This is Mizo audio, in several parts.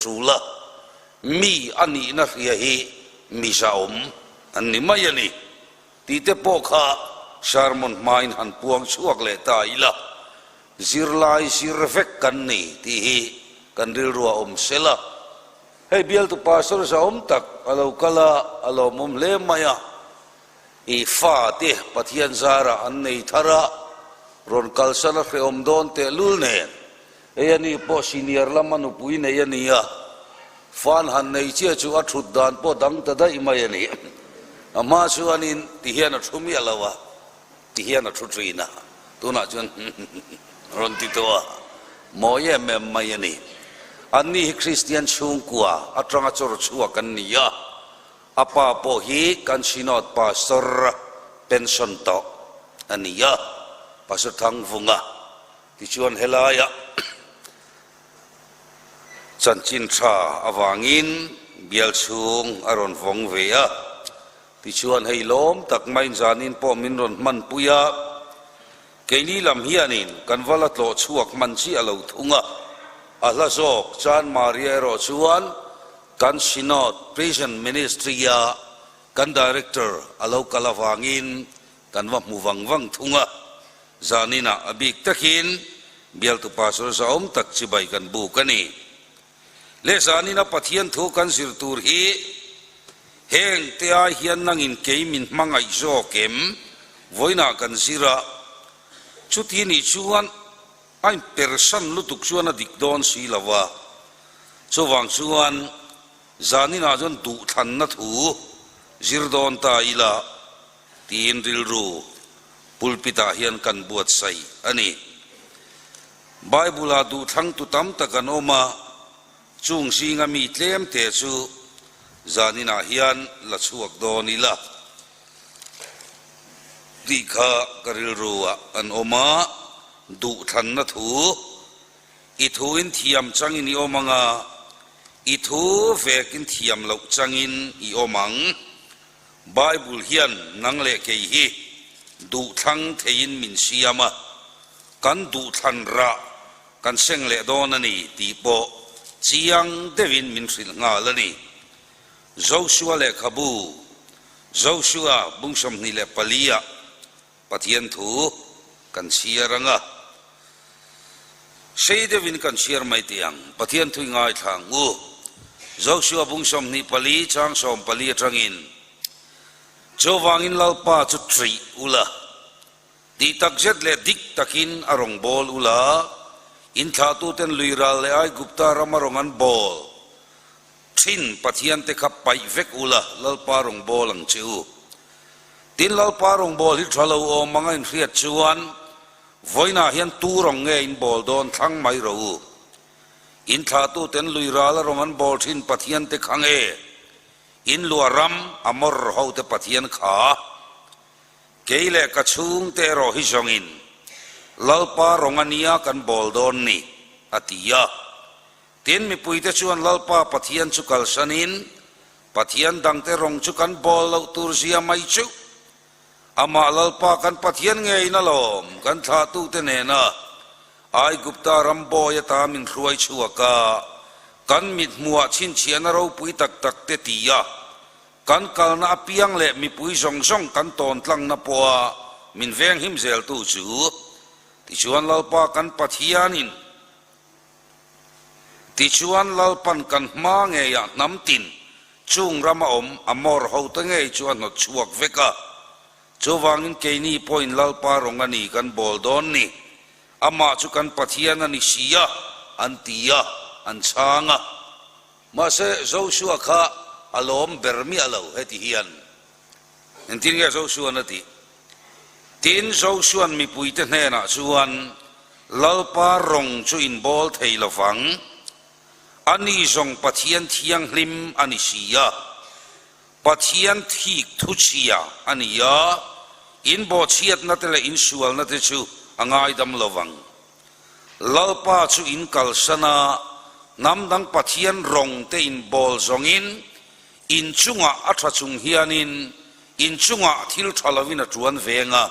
Ṭul a, mi a nihna hria hi mi zahawm an ni mai a ni tih te pawh kha sermon hmain han puang chhuak leh ta ila, zirlai zir vek kan ni tih hi kan rilru a awm sel a. Hei bialtu pastor zahawm tak a lo kal a, a lawmawm hle mai a, i fate Pathian zarah an nei thar a, rawn kalsan a hrehawm dawn tehlul nen. Hei a ni pawh senior lama nupui nei a ni a, fan han nei chiah chu a thut dan pawh dang ta daih mai a ni. A hma chuanin ti hian a thu miah lo a, ti hian a thu thin a, tunah chuan rawn ti tawh a, mawi em em mai a ni. Anni hi Kristian chhungkua atanga chawr chhuak an ni a, a pa pawh hi kan Synod Pastor pension tawh a ni a, Pastor Thangvunga. Tichuan helaia chanchin tha avangin bial chhung a rawn vawng ve a, tichuan hei lawm tak maiin zanin pawh min rawn hmanpui a, keini lam hianin kan va la tlawh chhuak hman chiah lo thung a, a hla zawk Chan Maria erawh chuan kan Synod Prison Ministry-a kan Director a lo kal avangin kan va hmu vang vang thung a. Zaninah a bik takin bialtu pastor zahawm tak chibai kan buk a ni. Le zanina Pathian thu kan zir tur hi heng te ai hian nangin kei min hmangaih zawk em? Vawiinah kan zir a, chuti nih chuan a inpersan lutuk chuan a dik dawn si lo a, chuvang chuan zaninah chuan duhthlanna thu zir dawn ta ila tiin rilru pulpit-ah hian kan buatsaih a ni. Bible-ah duhthlangtu tam tak an awm a, chung zinga mi tlemte chu zaninah hian la chhuak dawn ila tih kha ka rilruah an awm a, duhthlanna thu i thuin thiam changin i awm ang a, i thu vekin thiam loh changin i awm ang. Bible hian nang leh kei hi duhthlang theiin min siam a, kan duhthlan rah kan seng leh dawn a ni tih pawh chiang deuhin min hrilh nghal a ni. Joshua lehkhabu, Joshua bung 24 ah Pathian thu kan chhiar ang a, sei deuhin kan chhiar mai teh ang. Pathian thu i ngaithla ang u. Joshua bung 24 chang 14 atangin, Chuvangin Lalpa chu ṭih ula, tih takzet leh dik takin a rawn bawl ula, in thlahtuten lui ral leh Aigupta rama rawn an bawl ṭhin Pathiante kha paih vek ula, Lalpa rawn bawl ang che u. Tin, Lalpa rawngbâwl hi ṭha lo awm anga inhriat chuan vawiinah hian tu rawng nge in bâwl dawn thlang mai rawh u. In thlahtuten lui râla rawng an bâwl ṭhin Pathiante kha nge in luah ram a mawr hote Pathian kha? Kei leh ka chhungte erawh hi zawngin Lalpa rawng a nia kan bâwl dawn ni, a ti a. Tin, mipuite chuan Lalpa Pathian chu kalsanin Pathian dangte rawng chu kan bawl loh tur zia mai chu Amah Lalpa kan Pathian ngeiin alawm kan thlahtute nena Aigupta ram bawi ata min hruai chhuak a, kan mithmuhah chhinchhiahna ropui tak tak te ti a, kan kalna apiang leh mipui zawng zawng kan tawn tlangna pawha min venghim zeltu chu tichuan Lalpa kan Pathianin Tichuan Lalpan kan hma ngeiah hnam tin chung rama awm a mawr hote ngei chu a hnawt chhuak vek a. Chuvangin keini pawhin Lalpa rawng a ni kan bawl dawn ni. Amah chu kan Pathian a ni si a, an ti a, an chhang a. Mahse Joshua kha a lawm ber miah lo heti hian. Engtin nge Joshua'n a tih? Tin, Joshua'n mipuite hnenah chuan, Lalpa rawng chu in bawl thei lo vang, ani zawng Pathian thianghlim a ni si a, Pathian thik thuchhia a ni a, in bawhchhiatna te leh in sualna te chu a ngaidam lo vang. Lalpa chu in kalsan a, hnam dang Pathian rawng te in bawl zawngin In chungah a tha chung hianin in chungah thil tha lovin a tuan veng a,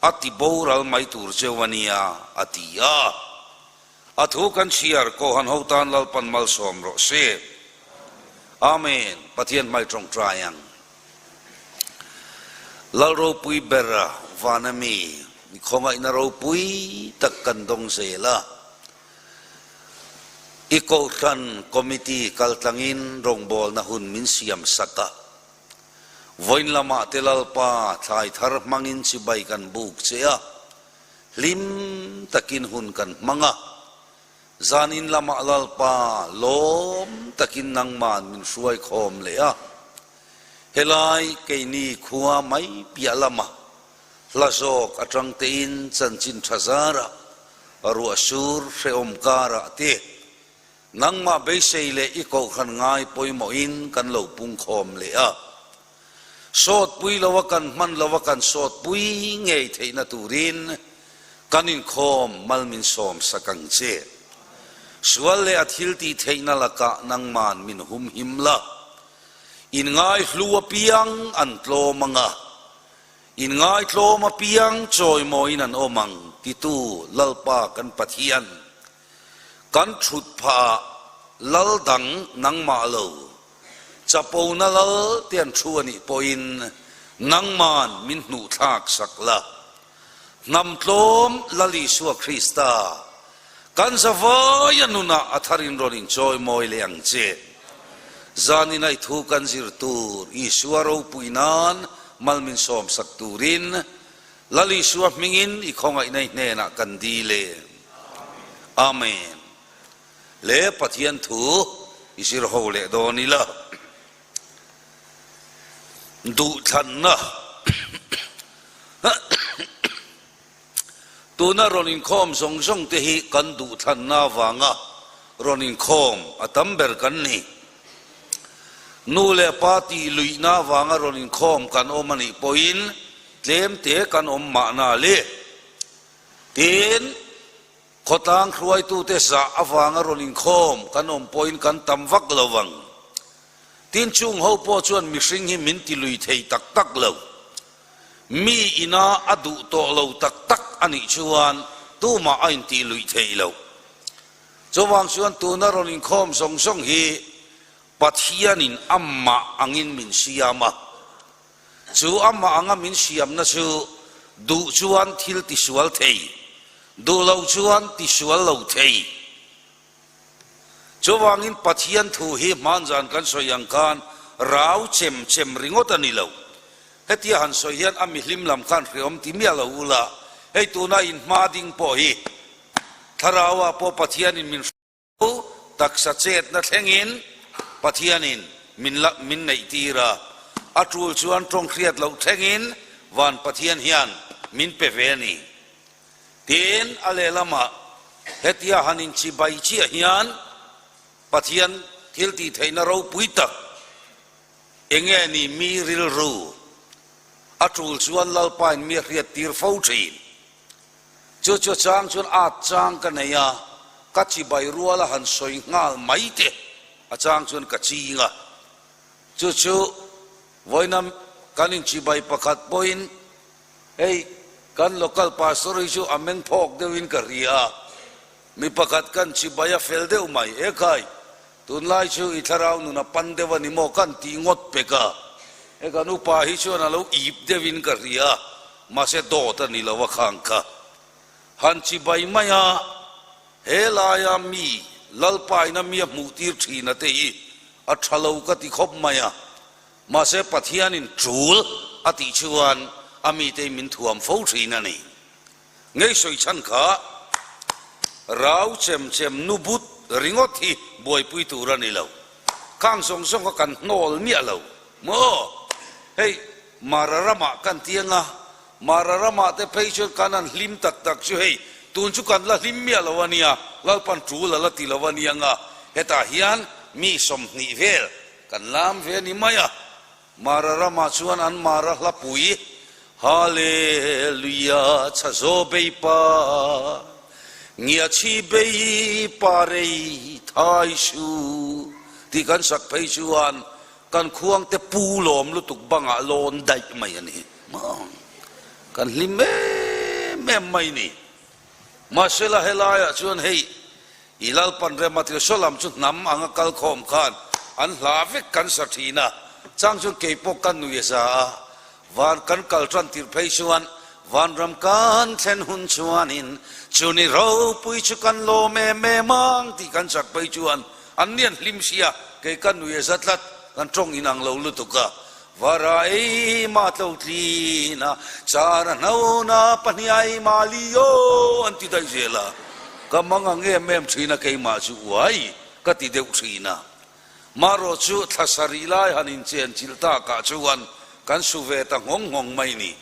a ti boral mai tur cheu a nia, a ti a. A thu kan chhiar Kohhran ho tan Lalpan malsawm rawh se. Amen. Pathian hmai tawngtai ang. Lal ropui ber a van a mi, mi khawngaihna ropui tak kan dawng zel a. I Kohhran Committee kaltlangin rawngbawlna hun min siam sak a. Vawiin lamah te Lalpa thlai thar hmangin chibai kan buk che a, hlim takin hun kan hmang a. Zanin lamah Lalpa lawm takin nangman min hruai khawm leh a. Helai keini khua mai piah lama hla zawk atang tein chanchin tha zarah ruah sur hrehawm karah te Nangmah beisei leh i kohhran ngai pawimawhin kan lo pungkhawm leh a. Sawtpui loa kan hman loa kan sawtpui ngei theihna turin kan inkhawm mal min sawm sak ang che. Sual leh a thil tih theihna lakah nangman min humhim la. Inngaihlu apiang an tlawm ang a, inngaitlawm apiang chawimawiin an awm ang titu Lalpa kan Pathian. Kan thut phah ah lal dang nangmah lo, chapona lal te an thu a nih pawhin nangman min hnuh thlak sak la. Hnam tlawm Lal Isua Krista, kan zavaia nunah a tharin rawn inchawi mawi leh ang che. Zanin a i thu kan zir tur Isua ropui nan mal min sawm sak turin Lal Isua hmingin i khawngaihna i hnenah kan dil e. Amen. Le Pathian thu i zir ho leh dawn ila. Duhthlanna Tuna rawn inkhawm zawng zawng te hi kan duhthlanna avanga rawn inkhawm a tam ber kan ni. Nu leh pa tih luihna avanga rawn inkhawm kan awm a nih pawhin tlem te kan awm mahna le. Tin, khawtlang hruaitute zah avanga rawn inkhawm kan awm pawhin kan tam vak lo vang. Tin, chung ho pawh chuan mihring hi min ti lui thei tak tak lo. Mi ina a duh tawh lo tak tak a nih chuan tumah a intih luih theih loh. Chuvang chuan tuna rawn inkhawm zawng zawng hi Pathianin amah angin min siam a. Chu amah anga min siamna chu duh chuan thil tisual thei, duh lo chuan tisual lo thei. Chuvangin Pathian thu hi hmanzan kan sawi ang khan rau chem chem ringawt a ni lo. Hetia han sawi hian a mihlim lam khan hreawm ti miah lo ula, hei tuna inhma ding pawh hi Thlarauah pawh Pathianin min hru, taksa chetna thlengin Pathianin min la min neih tir a, a tul chuan tawng hriat loh thlengin van Pathian hian min pe ve a ni. Tin, a lehlamah hetia han inchibai chiah hian Pathian thil tih theihna ropui tak enge ni mi rilru a tul chuan Lalpain mi a hriat tir fo thin. Chu chu chang chuan at chang ka nei a, ka chibai ruala han sawi nghal mai te a chang chuan ka ching a. Chu chu vawiina kan inchibai pakhat pawhin Hei, kan local pastor hi chu a meng phawk deuhin ka ri a, mi pakhat kan chibai a fel deuh mai. E khai, tunlai chu i thlarau nun a pan deuh a ni maw kan tih ngawt pek a. He kan upa hi chuan a lo ip deuhin ka ri a, mahse dawt a ni lo a khang kha. Han chibai mai a, he laia mi Lalpaina mi a hmuh tir thin a te hi a tha lo ka ti khawp mai a. Mahse Pathianin tul a tih chuan a mite min thuam fo thin a ni. Ngei sawi chhan kha rau chem chem nu but ringawt hi buaipui tur a ni lo. Khang zawng zawng kha kan hnawl miah lo maw? Hei Mara ramah kan ti anga, Mara ramah te phei chuan kan han hlim tak tak chu hei tun chu kan la hlim miah lo a nia, Lalpan tul a la ti lo a nia nga, hetah hian mi 20 vel Kan lam ve a ni mai a, Mara ramah chuan an Mara hlapui, Hallelujah chhazaw bei pa, ngiachhi bei pa rei thai su tih kan sak phei chuan kan khuangte pu lawm lutuk bangah lawn daih mai a ni. Kan hlim em em mai ni. Mahsela helaiah chuan hei. I Lalpan rema thil saw lam chu hnam anga kal khawm khan an hla vek kan sa thin a, chang chuan kei pawh ka nui a za a, van kan kal tan tirh phei chuan vanram kan thlen hun chuanin chuni ropui chu kan lawm em em ang tih kan chak phei chuan an ni an hlim sia, kei ka nui a za tlat, kan tawng inang lo lutuk a, Vara ei mah tlo tlin a, char a hno na pahniai mah li aw an ti daih zel a, ka mang ang em em thin a keimah chu uai ka ti deuh thin a. Marawh chu thla sarih lai han inchen chilh takah chuan kan su ve ta nghawng nghawng mai ni.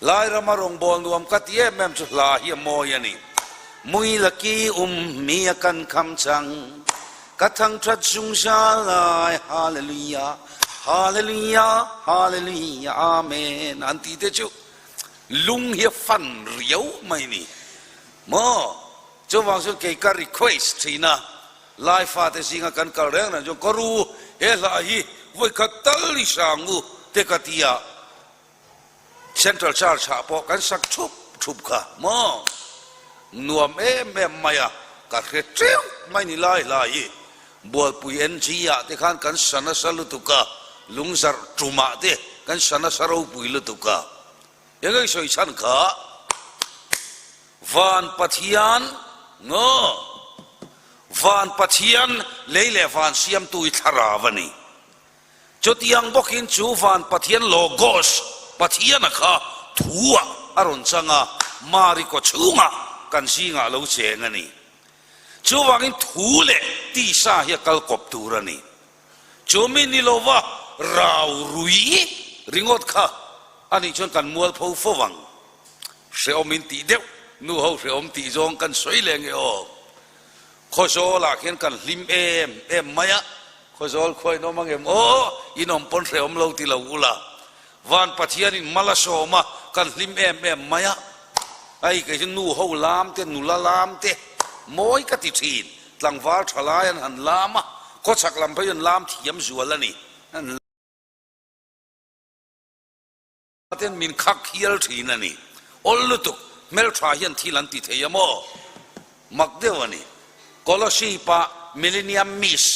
Lai rama rawngbâwl nuam ka ti em em chu hla hi a mawi a ni. Mui laki um mi a kan kham chang, ka thang that zungzal lai, Hallelujah, Hallelujah, Hallelujah, Amen an ti te chu lung hi a fan riau mai ni maw? Chuvang chuan kei ka request thin a, Lai fate zinga kan kal reng reng chuan ka ru he hla hi vawikhat tal i hrang u te ka ti a, Central Church ah pawh kan sak thup thup kha maw? Nuam em em mai a, ka hre teuh mai ni lai lai hi. Bualpui NG ah te khan kan sa nasa lutuk a, lungzarh tumah te kan sa nasa ropui lutuk a. Eng nge i sawi chhan kha? Van Pathian ngaw? Van Pathian lei leh van siamtu i thlarau a ni. Chutiang bawkin chu van Pathian Logos, Pathiana kha thu-ah a rawn chang a, Mari kaw chhungah kan zingah a lo cheng a ni. Chuvangin thu leh tisa hi a kal kawp tur a ni. Chumi ni lova rau rui ringawt kha a nih chuan kan mualpho fo vang. Hrehawm in tih deuh, nuho hrehawm tih zawng kan sawi leh nge aw. Khawzawl-ah khian kan hlim em em mai a, Khawzawl khua in awm ang em aw, in awm pawn hrehawm lo ti lo ula, Van Pathianin mal a sawm a, kan hlim em em mai a, hei kei chu nu ho lam te, nula lam te mawi ka ti thin, tlangval tha lai an han lam a, khawchhak lam phei chu an lam thiam zual a ni. Ten min khak hial thin a ni. Awl lutuk, hmeltha hian thil an ti thei a maw? Mak deuh a ni. Kolosip ah Millennium Miss,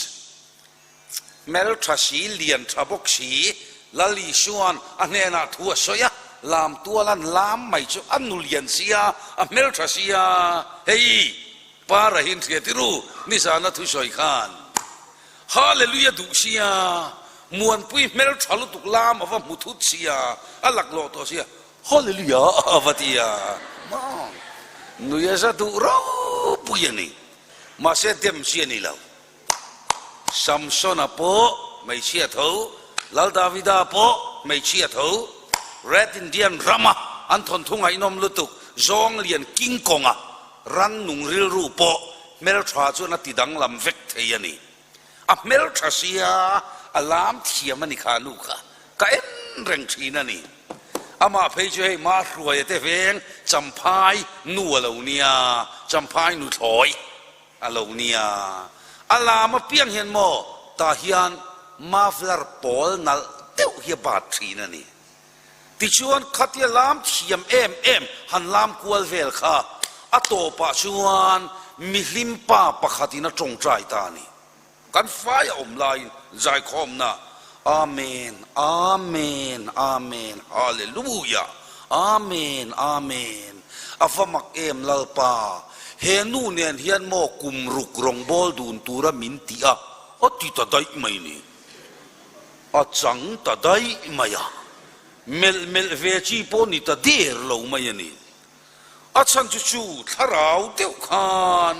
hmeltha si, lian tha bawk si, Lal Isua'n a hnenah thu a sawi a, lam tual an lam mai chu a nu lian sia, a hmeltha sia, hei Para hi in hria tiru, nizana thusawi khan. Hallelujah duh sia, Muanpui hmel tha lutuk lam a va hmu thut sia, a laklawh tawh sia, Hallelujah a va ti a, maw nui a za duh ropui a ni, mahse dem chi a ni lo. Samsona pawh hmeichhia tho, Lal Davida pawh hmeichhia tho, Red Indian rama an thawnthu ngaihnawm lutuk zawng lian King Kong-a Rannung rilru pawh hmeltha chuan a ti danglam vek thei a ni. A hmeltha sia, a lam thiam a ni kha nu kha. Ka en reng thin a ni. Amah phei chu hei Mahruaia te veng Champhai nu a lo nia, Champhai nuthlawi a lo nia. A lam apiang hian maw tah hian muffler pawl nalh deuh hi a bat thin a ni. Tichuan khatia lam thiam em em han lam kual vel kha a tawpah chuan mihlim pa pakhatin a tawngtai ta a ni. Kan fai a awm laiin zaikhawmna Amen, Amen, Amen, Hallelujah, Amen, Amen, a va mak em Lalpa, he nu nen hian maw kum ruk rawngbâwl dun tura min tih a, a ti ta daih mai ni. A chang ta daih mai a, melh melh ve chi pawh ni ta der lo mai a ni. A chhan chu chu thlarau deuh khan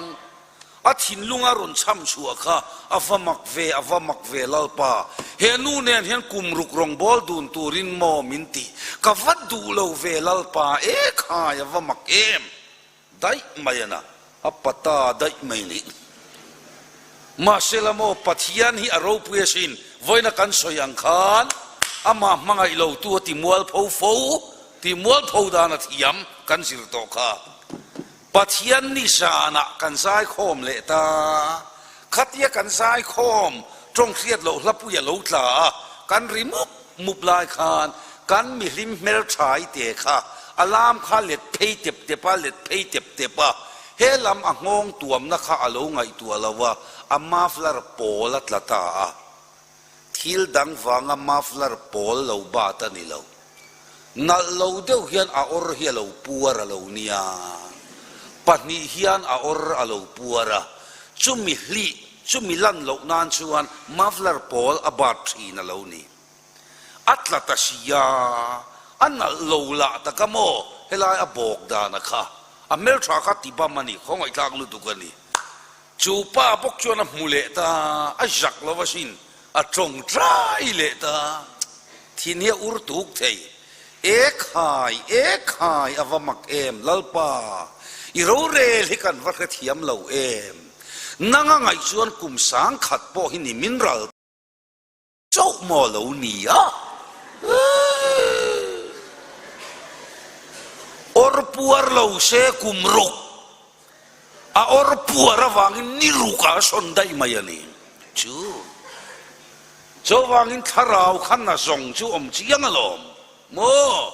a thinlunga rawn chham chhuah kha a va mak ve, a va mak ve Lalpa, he nu nen hian kum ruk rawngbâwl dun turin maw min ti, ka va duh lo ve Lalpa, e khai a va mak em! Daih mai a na, a pata daih mai ni. Mahsela maw Pathian hi a ropui asin, vawiina kan sawi ang khan amah hmangaih lo tu a ti mualpho fo, ti mualpho dan a thiam kan zir tawh kha. Pathian ni zanah kan zaikhawm leh ta, khatia kan zaikhawm tawng hriat loh hlapui a lo tla a, kan ri mup mup lai khan kan mihlim hmeltha i te kha a lam kha let phei tep tep a, let phei tep tep a. He lam a nghawng tuamna kha a lo ngaihtuah lo a, a muffler pawl a tla ta a. Thil dang vanga muffler pawl lo bat a ni lo. Nalh lo deuh hian a awr hi a lo puar a lo nia. Pahnih hian a awr a lo puar a, chumi hlih, chumi lan loh nan chuan muffler pawl a bat thin a lo ni. A tla ta si a, a nalh lo lah tak a maw? Helai a bawk dan a kha, a hmeltha kha ti bam a ni, khawngaihthlak lutuk a ni. Chu pa bawk chuan a hmu leh ta, a zak lo asin, a tawngtai leh ta. Thin hi a ur tuk thei. E khai, e khai, a va mak em, Lalpa, i rorel hi kan va hrethiam lo em? Nang a ngaih chuan kum sangkhat pawh hi ni min ral. Chauh maw lo ni a? Awr puar lo se kum ruk, a awr puar avangin ni ruk ah a sawn daih mai a ni. Chu chuvangin thlarau khan a zawng chu awm chiang alawm maw?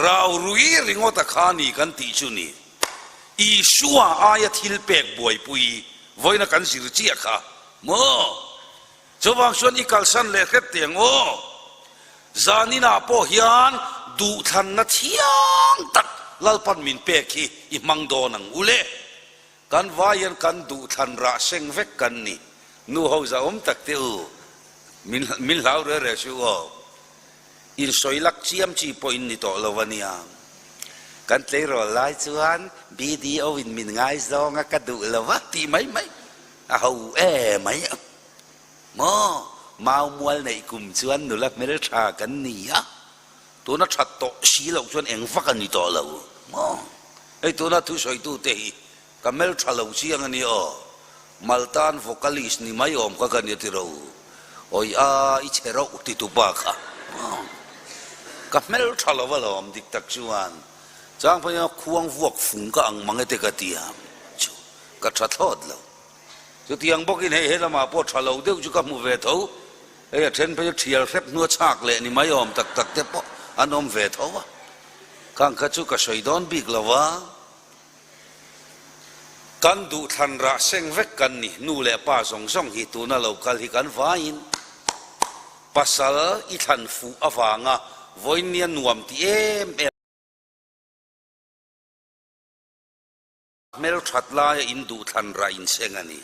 Rau rui ringawt a kha ni kan tih chu ni. Isua aia thil pek buaipui vawiina kan zir chiah kha maw? Chuvang chuan i kalsan leh hret teh ang aw. Zaninah pawh hian duhthlanna thiang tak Lalpan min pek hi i hmang dawn ang u le. Kan vai hian kan duhthlan rah seng vek kan ni. Nu ho zahawm tak te u, min min hlau reh reh suh aw. Insawi lak chiam chi pawh in ni tawh lo a nia. Kan tleirawl lai chuan BDO in min ngaizawng a ka duh lo va tih mai mai. A ho e mai a. Maw? Mau mual neih kum chuan nula hmeltha kan ni a, tuna that tawh si loh chuan eng vak a ni tawh lo maw? Hei tuna thusawitute hi ka hmeltha lo chiang a ni aw. Maltan vocalist ni mai awm kha ka nia tiro. Awi a, i chhe rauh ti tu pa kha maw? Ka hmeltha lo alawm dik tak chuan. Chang phei hian khuang vuak fung ka ang mang e te ka ti a chu. Ka tha thlawt lo. Chutiang bawkin hei helamah pawh tha lo deuh chu ka hmu ve tho. Hei a then phei chu thial hrep hnua chhak leh ni mai awm tak tak te pawh an awm ve tho a. Khang kha chu ka sawi dawn bik lo a. Kan duhthlan rah seng vek kan ni. Nu leh pa zawng zawng hi tuna lo kal hi kan vaiin pasal i thlan fuh avanga vawinia nuam ti em em. Hmelthat laia in duhthlan rah inseng a ni.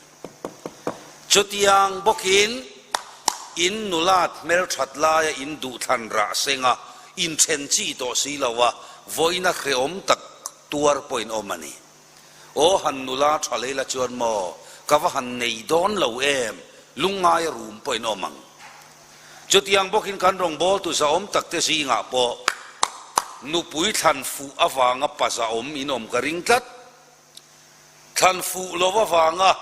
Chutiang bawkin in nulat hmelthat laia in duhthlan rah seng a, inthen chi tawh si lo a, vawiina hrehawm tak tuar pawhin awm a ni. Aw han nula tha lei la chuan maw, ka va han nei dawn lo em, lungngaia rum pawhin awm ang. Chutiang bawkin kan rawngbawltu zahawm takte zingah pawh nupui thlan fuh avanga pa zahawm in awm ka ring tlat. Thlan fuh lo avanga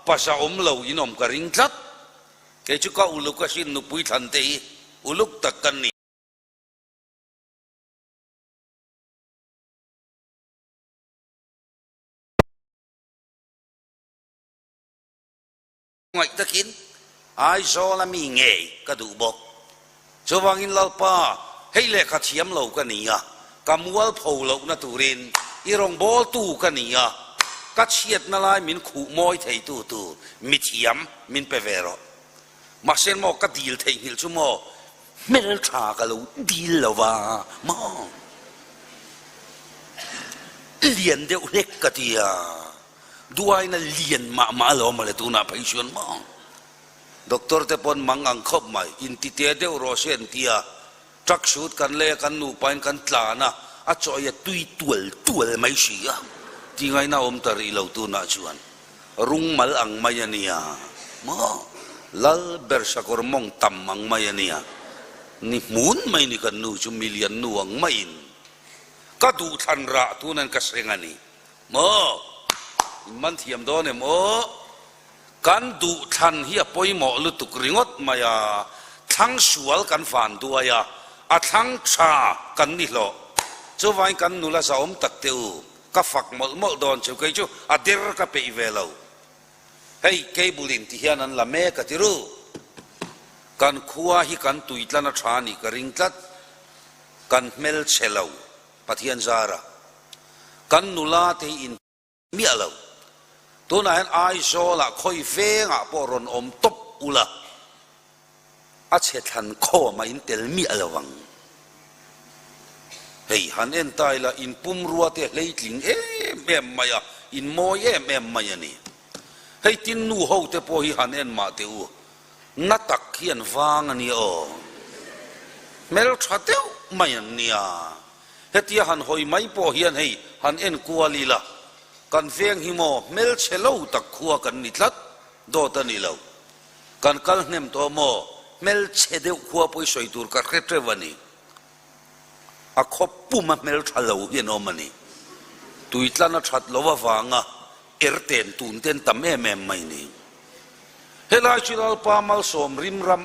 pa zahawm lo in awm ka ring tlat. Kei chu ka uluk asin nupui thlan te hi uluk tak kan ni. Ngaih takin Aizawl a mi ngei ka duh bawk. Chuvangin Lalpa, hei lehkha thiam lo ka ni a, ka mual pho lohna turin i rawngbawltu ka ni a, ka chhiatna lai min khuh mawi theitu tur mithiam min pe ve rawh. Mahse maw ka dil theihnghilh chu maw hmeltha ka lo dil lo va maw? Lian deuh hlek ka ti a. Duaina lian mah mah alawm mawle tunah phei chuan maw? Doctor te pawn mang ang khawp mai, inti te deuh rawh se an ti a, truck shoot kan lei a kan nupa in kan tlan a, a chaw ei a tui tual tual mai si a, ti ngaihna awm ta rih lo tunah chuan rung mal ang mai a nia maw? Lal ber sakawr mawng tam ang mai a nia, ni hmun mai ni kan nu chu milian nu ang maiin ka duhthlan rah tunan ka seng a ni. Maw? In man thiam dawn em aw? Kan duh thlan hi a pawimawh lutuk ringawt mai a, thlang sual kan van duai a, a thlang tha kan ni hlawh. Chuvangin kan nula zahawm tak te u, ka fak mawlh mawlh dawn cheu, kei chu a der ka peih ve lo. Hei cable in ti hian an la mek a ti ru. Kan khua hi kan tuitlan a tha nih ka ring tlat, kan hmelchhe lo Pathian zara. Kan nula te hi in. Miah lo. Tunah hian Aizawlah khawi vengah pawh rawn awm tawp ula, a chhe thlan khawm a in tel miah lo ang. Hei, han en ta ila, in pumrua te hleitling em em mai a, in mawi em em mai a ni. Hei tin nu ho te pawh hi han en mah teh u, na tak hi an vang a nia aw. Hmeltha deuh mai an nia. Hetia han hawi mai pawh hian hei han en kual ila, kan veng hi maw hmelchhe lo tak khua kan ni tlat dawt a ni lo. Kan kal hnem tawh maw hmelchhe deuh khua pawh i sawi tur ka hre teuh a ni. A khaw pum a hmeltha lo hi an awm a ni. Tuitlan a that lo avanga er ten tun ten tam em em mai ni. Helai chu Lalpa malsawm rim ram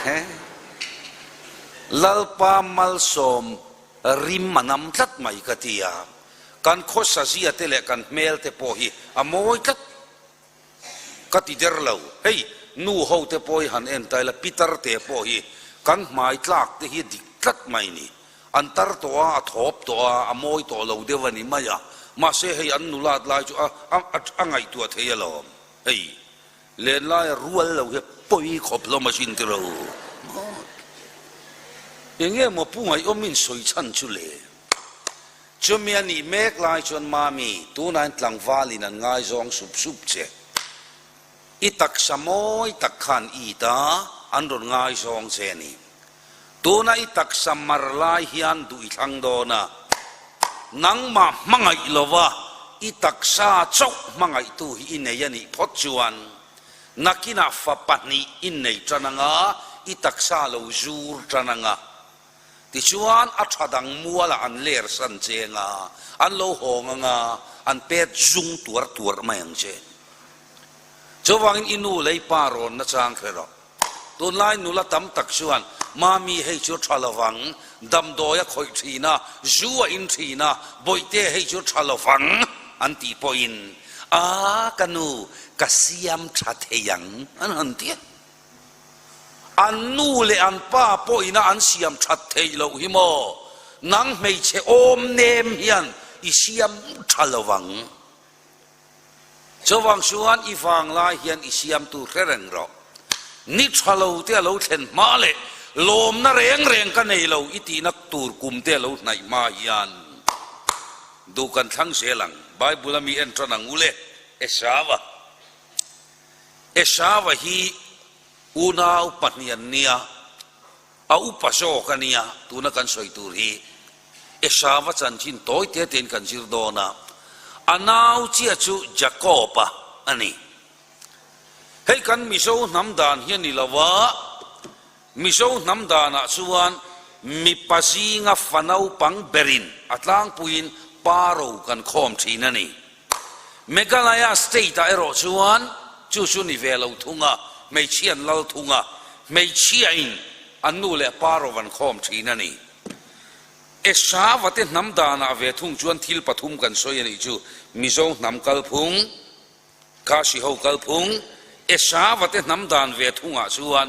he Lalpa malsawm rim a nam tlat mai ka ti a, kan khawsa zia te leh kan hmel te pawh hi a mawi tlat ka ti der lo. Hei nu ho te pawh hi han en ta ila pitar te pawh hi kan hmai tlak te hi a dik tlat mai ni. An tar tawh a, a thawp tawh a, a mawi tawh lo deuh a ni mai a. Mahse hei an nulat lai chu a a ngaihtuah thei alawm. Hei lenlaia rual lo hi a pawi khawp hlawm asin tiro. Enge maw pu ngaihawm in sawi chhan chu le? Chumi a nih mek lai chuan Mami, tunah hian tlangval in an ngaizawng sup sup che. I taksa mawi tak khan i ta an rawn ngaizawng che a ni. Tuna i taksa mar lai hian duh i thlang dawn a, nangmah hmangaih lova i taksa chauh hmangaihtu hi i nei a nih phawt chuan nakinah fa pahnih i nei tan anga i taksa lo zur tan anga. Tichuan a tha dang mualah an ler san che anga, an lo hawng anga an pet zung tuar tuar mai ang che. Chuvangin i nu lei pa rawn nachang hre rawh. Tunlai nula tam tak chuan Mami hei chu tha lovang, damdawi a khawih thin a, zu a in thin a, bawihte hei chu tha lovang an tih pawhin A ka nu, ka siam tha thei ang an han ti a. An nu leh an pa pawhina an siam that theih loh hi maw, nang hmeichhe awm nem hian i siam tha lovang. Chuvang chuan i vanglai hian i siamtu hre reng rawh. Ni tha lo te a lo thlen hma leh lawmna reng reng ka nei lo i tihna tur kum te a lo hnaih hma hian duh kan thlang zel ang. Bible a mi en tan ang u le, Esava. Esava hi unau pahnih an nia, a upa zawk a nia, tuna kan sawi tur hi. Esava chanchin tawi te tein kan zir dawn a, a nau chiah chu Jakob-a a ni. Hei kan Mizo hnam dan hi a ni lo a, Mizo hnam danah chuan mipa zinga fa naupang berin a tlangpuiin pa ro kan khawm thin a ni. Meghalaya state-ah erawh chuan chu chu ni ve lo thung a, hmeichhia an lal thung a, hmeichhiain an nu leh pa ro an khawm thin a ni. Esava te hnam danah ve thung chuan thil pathum kan sawi a nih chu, Mizo hnam kalphung, Khasi ho kalphung, Esava te hnam dan ve thungah chuan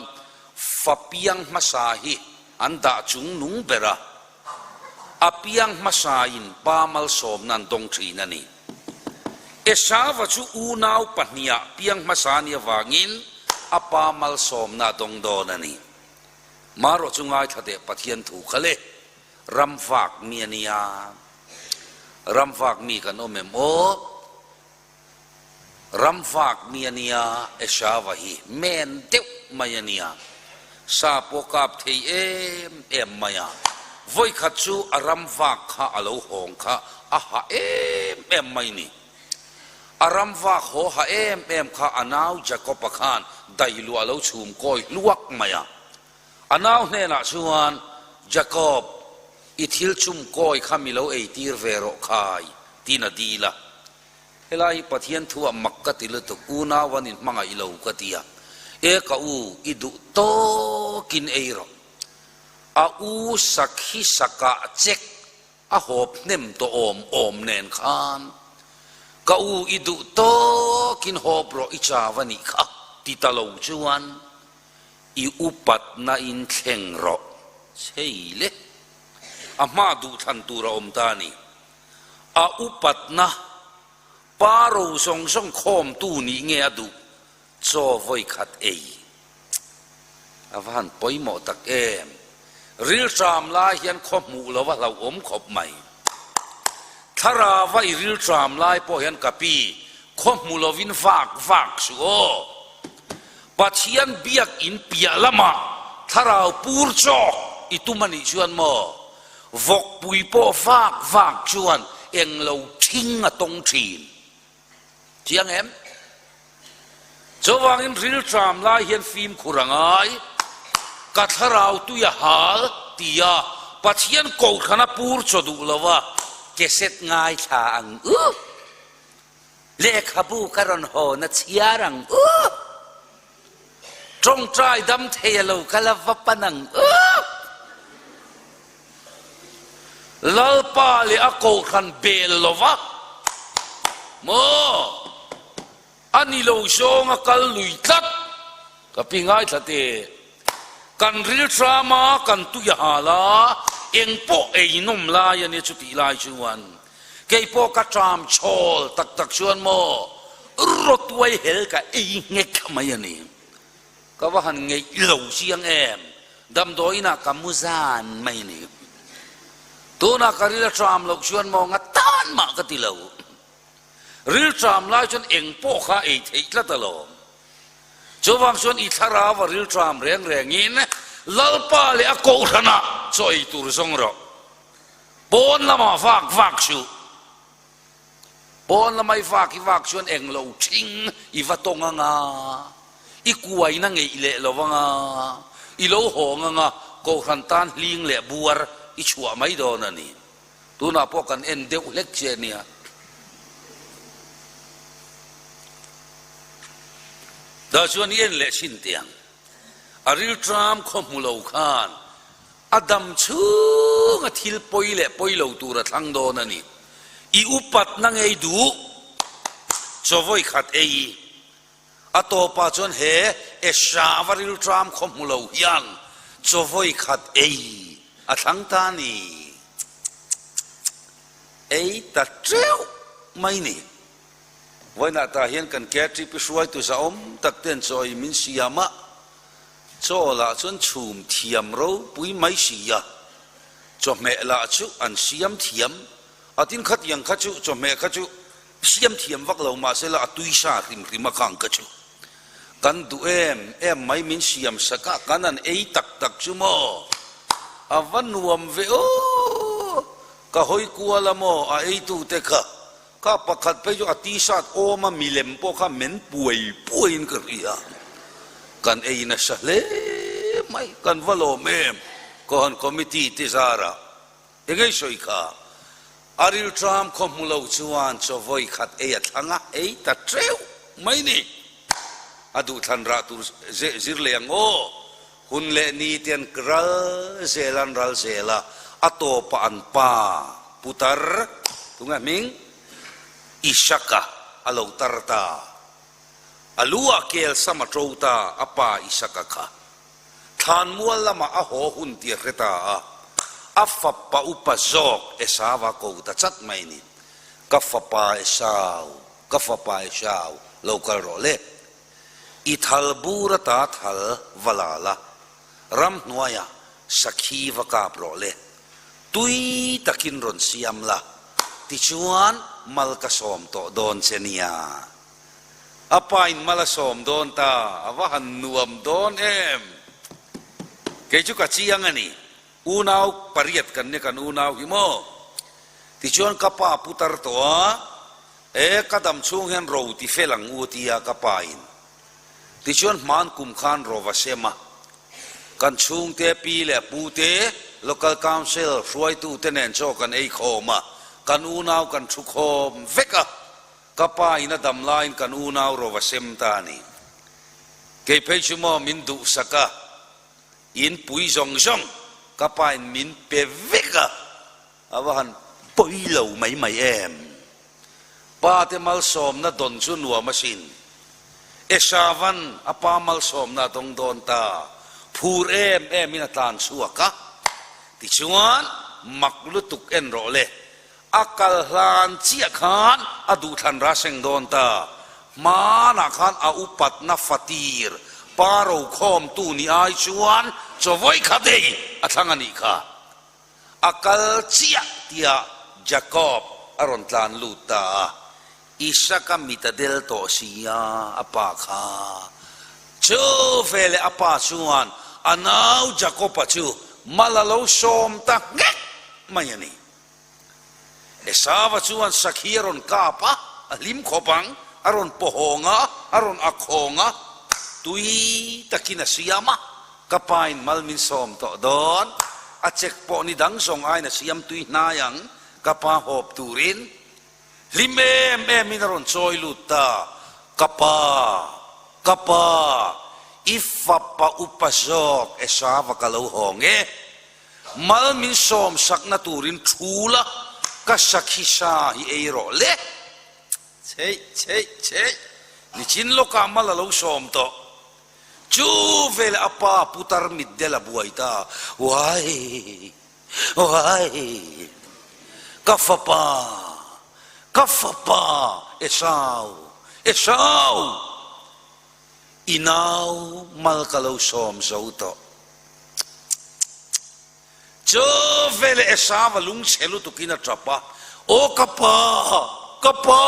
fa piang hmasa hi an dah chung nung ber a, a piang hmasain pa malsawmna an dawng thin a ni. Esava chu unau pahniha piang hmasa a nih avangin a pa malsawmna a dawng dawn a ni. Marawh chu ngaithla teh Pathian thu kha le, ram vak mi a nia, ram vak mi kan awm em aw, ram vak mi a nia, Esava hi men deuh mai a nia, sa pawh kap thei em em mai a, vawikhat chu a ram vak kha a lo hawng kha a ha em em mai ni. A ram vak haw ha em em kha a nau Jakob-a khan dailuah a lo chhum kawi hluak mai a. A nau hnenah chuan, Jakob, i thil chum kawi kha mi lo eitir ve rawh khai, tiin a dil a. Helai hi Pathian thu ah mak ka ti lutuk, unau an inhmangaih lo ka ti a. E ka u, i duh tawkin ei rawh. A u sakhi sakah chek A hawp hnem tawh awm awm nen khan ka u i duh tawkin hawp rawh i chau a nih kha ti ta lo chuan i upatna in thleng rawh chei le. A hma duhthlan tur a awm ta a ni. A upatna. Pa ro zawng zawng khawmtu nih nge a duh? Chaw vawi khat ei. A va han pawimawh tak em! Rilṭam lai hian khaw hmuh lo a hlauhawm khawp mai. Thlarava i rilṭam lai pawh hian ka pi, khaw hmu lovin vak vak suh aw. Pathian biak in piah lamah thlarau pur chawk i tum a nih chuan maw? Vawkpui pawh vak vak chuan englo ṭhing a tawng ṭhin. Chiang em? Chuvangin rilṭam lai hian fimkhur a ngai. Ka thlarau tui a hal tia Pathian kohhran a pur chaw duh lo a, keset ngaithla ang u. Lehkhabu ka rawn hawn a chhiar ang u. Ṭawngṭai dam thei a lo kal a va pan ang u. Lalpa leh a kohhran bel lo va maw? A ni lo zawng a kal lui tlat. Ka pi ngaithla teh. Kan rilhram a, kan tui a hal a, eng pawh ei nawm lai a nia chutih lai chuan kei pawh ka ṭam chhawl tak tak chuan maw rawtuai hel ka ei nghek mai a ni. Ka va han ngeih lo chiang em? Damdawiin ah ka mu zan mai ni. Tunah ka ril a ṭam loh chuan maw nga tan mah ka ti lo. Ril ṭam lai chuan eng pawh kha ei theih tlat alawm. Chuvang chuan i thlarau a ril ṭam reng rengin Lalpa leh a kohhranah chaw ei tur zawng rawh. Pawn lamah vak vak suh. Pawn lamai vak i vak chuan eng lo ṭhing i va tawng anga, i kuaina ngeih leh lo anga, i lo hawng anga kohhran tan hling leh buar i chhuah mai dawn a ni. Tunah pawh kan en deuh hlek che a nia. Dah chuan i en leh chhin teh ang. A rilṭam khaw hmu lo khan A dam chhunga thil pawi leh pawi lo tur a thlang dawn a ni. I upatna ngei duh chaw vawi khat ei. A tawpah chuan he Esha va rilṭam khaw hmu lo hian chaw vawi khat ei a thlang ta a ni. Ei ta teuh mai ni. Vawiinah tah hian kan KTP hruaitu zahawm tak ten chaw ei min siam a. Chaw lah chuan chhum thiam ropui mai si a, chawhmeh lah chu an siam thiam. A tin khatiang kha chu chawhmeh kha chu siam thiam vak lo mahse la a tui sa hrim hrim a khang kha chu kan duh em em mai min siam sak a, kan han ei tak tak chu maw a va nuam ve aw, ka hawi kual a maw a eitute kha. Ka pakhat phei chu a t-shirt awm a milem pawh kha men puai puaiin ka hria. Kan ei nasa hle mai, kan va lawm em Kohhran Committee te zarah engei sawi kha a rilṭam khaw hmu lo chuan chaw vawi khat ei a thlang a, ei ta teuh mai ni. A duhthlan rah tur zir leh ang aw, hun leh ni te an ral zel an ral zel a, a tawpah an pa putar tunge hming Isaka a lo tar ta, a lu ah kel sam a to ta a pa Isaka kha thlanmual lamah a haw hun tih a hre ta a, a fapa upa zawk Esau a ko ta chat mai ni, ka fapa Esau, ka fapa Esau lo kal rawh le. I thal bur ata thal va la la, ramhnuaiah sakhi va kap rawh le, tui takin rawn siam la, tichuan mal ka sawm tawh dawn che nia. A pain mal a sawm dawn ta, a va han nuam dawn em! Kei chu ka chiang a ni, unau pariat kan nia kan unau hi maw? Tichuan ka pa putar tawh a, E, ka dam chhung hian ro ti fel ang u tia ka pa in tichuan hman kum khan ro va sem a, kan chhungte pi leh pu te, Local Council hruaitu te nen chaw kan ei khawm a, kan unau kan thu khawm vek a, ka pa in a dam laiin kan unau ro va sem ta a ni. Kei phei chu maw min duhsak a, in pui zawng zawng ka pa in min pe vek a, A va han pawi lo mai mai em? Pa te malsawmna dawn chu nuam asin. Esavan a pa malsawmna a dawng dawn ta, phur em em in a tlan chhuak a. Tichuan, mak lutuk en rawh le. A kal hlan chiah khan a duhthlan ra seng dawn ta. Hmanah khan a upatna fatir pa rokhawmtu ni ai chuan chaw-vawi khat ei a thlang a nih kha. A kal chiah tiah Jakob a rawn tlan lut ta a, Isaka mit a del tawh si a, a pa kha. Chu veleh a pa chuan a nau Jakob-a chu mal a lo sawm ta nghek mai a ni. Esava chuan sakhi a rawn kap a, a hlim khawp ang, a rawn pawhawng a, a rawn akhawng a, tui takin a siam a, ka pain mal min sawm tawh dawn, a chek pawh ni dang zawng aiin a siam tui hnai ang, ka pa hawp turin hlim em emin a rawn chawi lut ta, ka pa, ka pa, i fapa upa zawk Esava ka lo hawng e. Mal min sawm sakna turin thu la, ka sakhi sa hi ei rawh le. Cheih cheih cheih, nichin lawkah mal a lo sawm tawh. Chu veleh a pa putar mitdel a buai ta, Uai, uai, ka fapa, ka fapa, Esau, Esau! I nau mal ka lo sawm zo tawh. Chu veleh Esau a lungchhe lutukin a tap a, Aw ka pa, ka pa!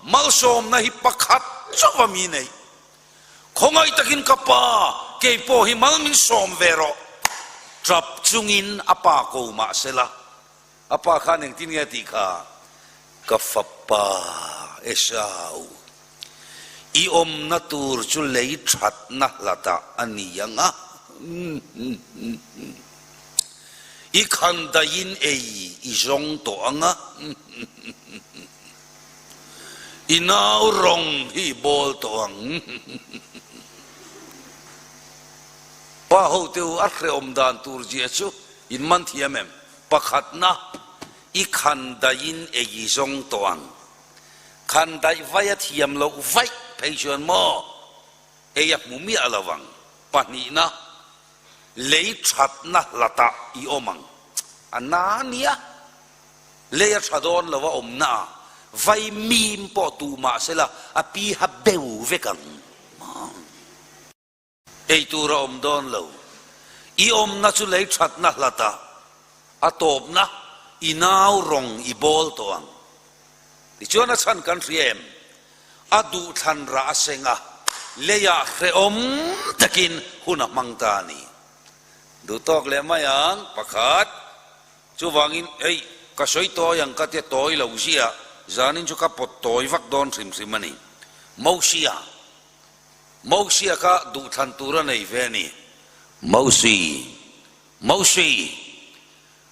Malsawmna hi pakhat chauh a mi nei. Khawngaih takin ka pa, kei pawh hi mal min sawm ve rawh. Tap chungin a pa ko mah sela, A pa khan engtin nge a tih kha? Ka fapa Esau, i awmna tur chu lei thatna hlatah a ni ang a, i khan daihin ei i zawng tawh ang a, i nau rawng hi i bawl tawh ang. Pa hote u, a hrehawm dan tur zia chu in man thiam em? Pakhatna, i khan daihin ei i zawng tawh ang. Khan daih vai a thiam loh vaih phei chuan maw ei a hmu miah lo ang. Pahnihna, lei thatna hlatah i awm ang. A na a nia, lei a tha dawn lo a awmna ah vai mim pawh tuh mah sela a pi ha beu vek ang. Ei tur a awm dawn lo. I awmna chu lei thatna hlatah a tawpna i nau rawng i bawl tawh ang. Tichuan a chhan kan hria em? A duhthlan rah a seng a, leiah hrehawm takin hun a hmang ta a ni. Duh tawk leh mai ang, pakhat. Chuvangin, hei, ka sawi tawi ang ka tia tawi lo ziah, zanin chu ka pawt tawi vak dawn hrim hrim a ni. Mosia. Mosia kha duhthlan tur a nei ve a ni. Mosi, Mosi!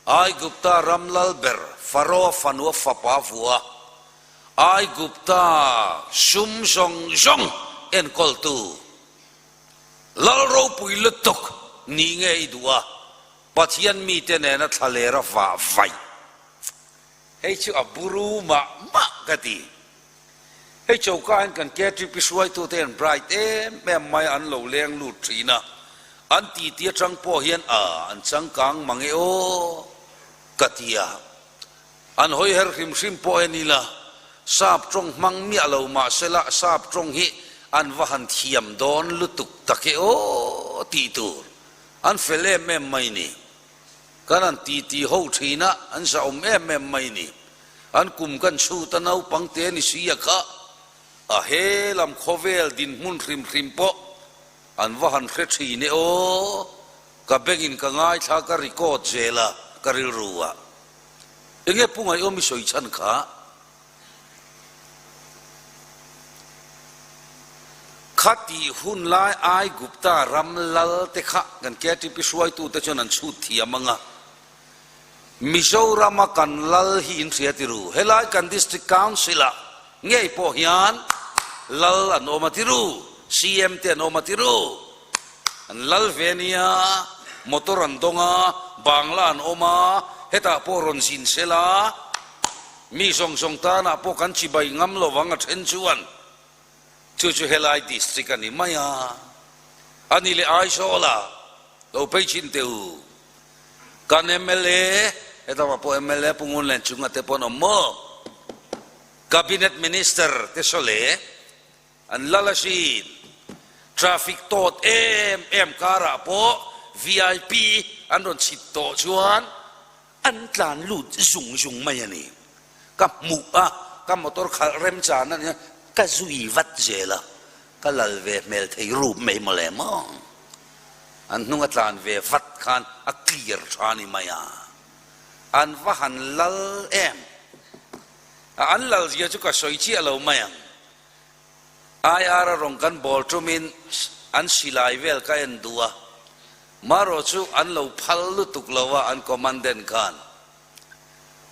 Aigupta ram lal ber Faroa fanua fapa vua, Aigupta sum zawng zawng enkawltu, lal ropui lutuk nih nge i duh a, Pathian mite nena thlalera vah vaih. Hei chu a buru mah mah ka ti. Hei choka hian kan KTP hruaitute hian bright em em mai an lo leng lut thin a, an titi atang pawh hian a an changkang mang e aw ka ti a. An hawi her hrim hrim pawh en ila sap tawng hmang miah lo mahsela sap tawng hi an va han thiam dawn lutuk tak e aw tih tur an fel em em mai ni. Kan han titi ho thin a, an zahawm em em mai ni. An kum kan chhut a naupang te ni si a kha a he lam khawvel dinhmun hrim hrim pawh an va han hre thin e aw, ka bengin ka ngaithla ka record zel a ka rilru a enge pu Ngaihawm i sawi chhan kha. Khatih hun lai Aigupta ram lal te kha kan KTP hruaitu te chuan an chhut thiam ang a. Mizorama kan lal hi in hria ti ru. Helai kan District Council ah ngei pawh hian lal an awm a ti ru, CM te an awm a ti ru. An lal ve nia, motor an dawng a, bangla an awm a, hetah pawh rawn zin se la, mi zawng zawng tanah pawh kan chibai ngam lo vang a then chuan chu chu helai district a ni mai a, a ni leh Aizawl ah lo phei chin teh u. Kan mla. Hetah pawh mla Pu Ngun Len Chunga te pawh an awm maw? Cabinet Minister te saw le an lal asin. Traffic tawt em em karah pawh vip an rawn chhit tawh chuan an tlan lut zung zung mai a ni. Ka hmuh a, ka motor khalh remchan a nia, ka zui vat zel a, ka lal ve hmel thei rup mai mawle maw. An hnung a tlan ve vat khan a clear tha ni mai a, an va han lal em. A an lal zia chu ka sawi chiah lo mai ang. IR a rawn kan bawl tumin an silai vel ka en duh a, marawh chu an lo phal lutuk lo a an commandant khan.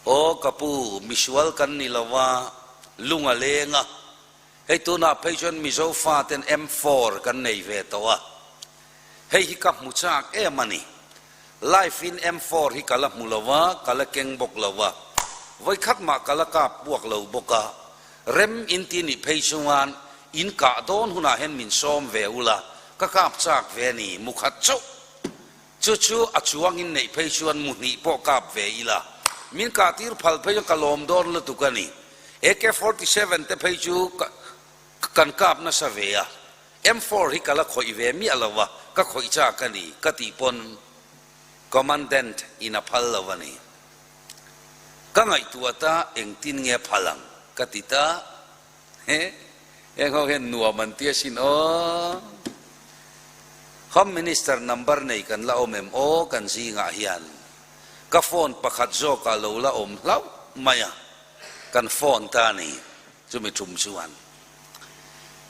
Aw ka pu, misual kan ni lo a, lung a leng a, hei tunah phei chuan Mizo faten M4 kan nei ve tawh a, hei hi ka hmu chak em a ni. Life in M4 hi ka la hmu lo a, ka la keng bawk lo a, vawikhat mah ka la kap puak lo bawk a, rem in ti nih phei chuan in kah dawn hunah hian min sawm ve ula, ka kap chak ve a ni, mukhat chauh. Chu chu a chuang in neih phei chuan mu hnih pawh kap ve ila, min kah tir phal phei chuan ka lawm dawn lutuk a ni. AK-47 te phei chu kan kap nasa ve a, M4 hi ka la khawih ve miah lo a, ka khawih chak a ni ka tih pawn Commandant in a phal lo a ni. Ka ngaihtuah ta engtin nge phal ang ka ti ta. He heng ho hian nuam an ti asin aw. Home Minister number nei kan la awm em aw kan zingah hian ka phone pakhat zawkah lo la awm hlauh mai a, kan phone ta a ni chumi tum chuan.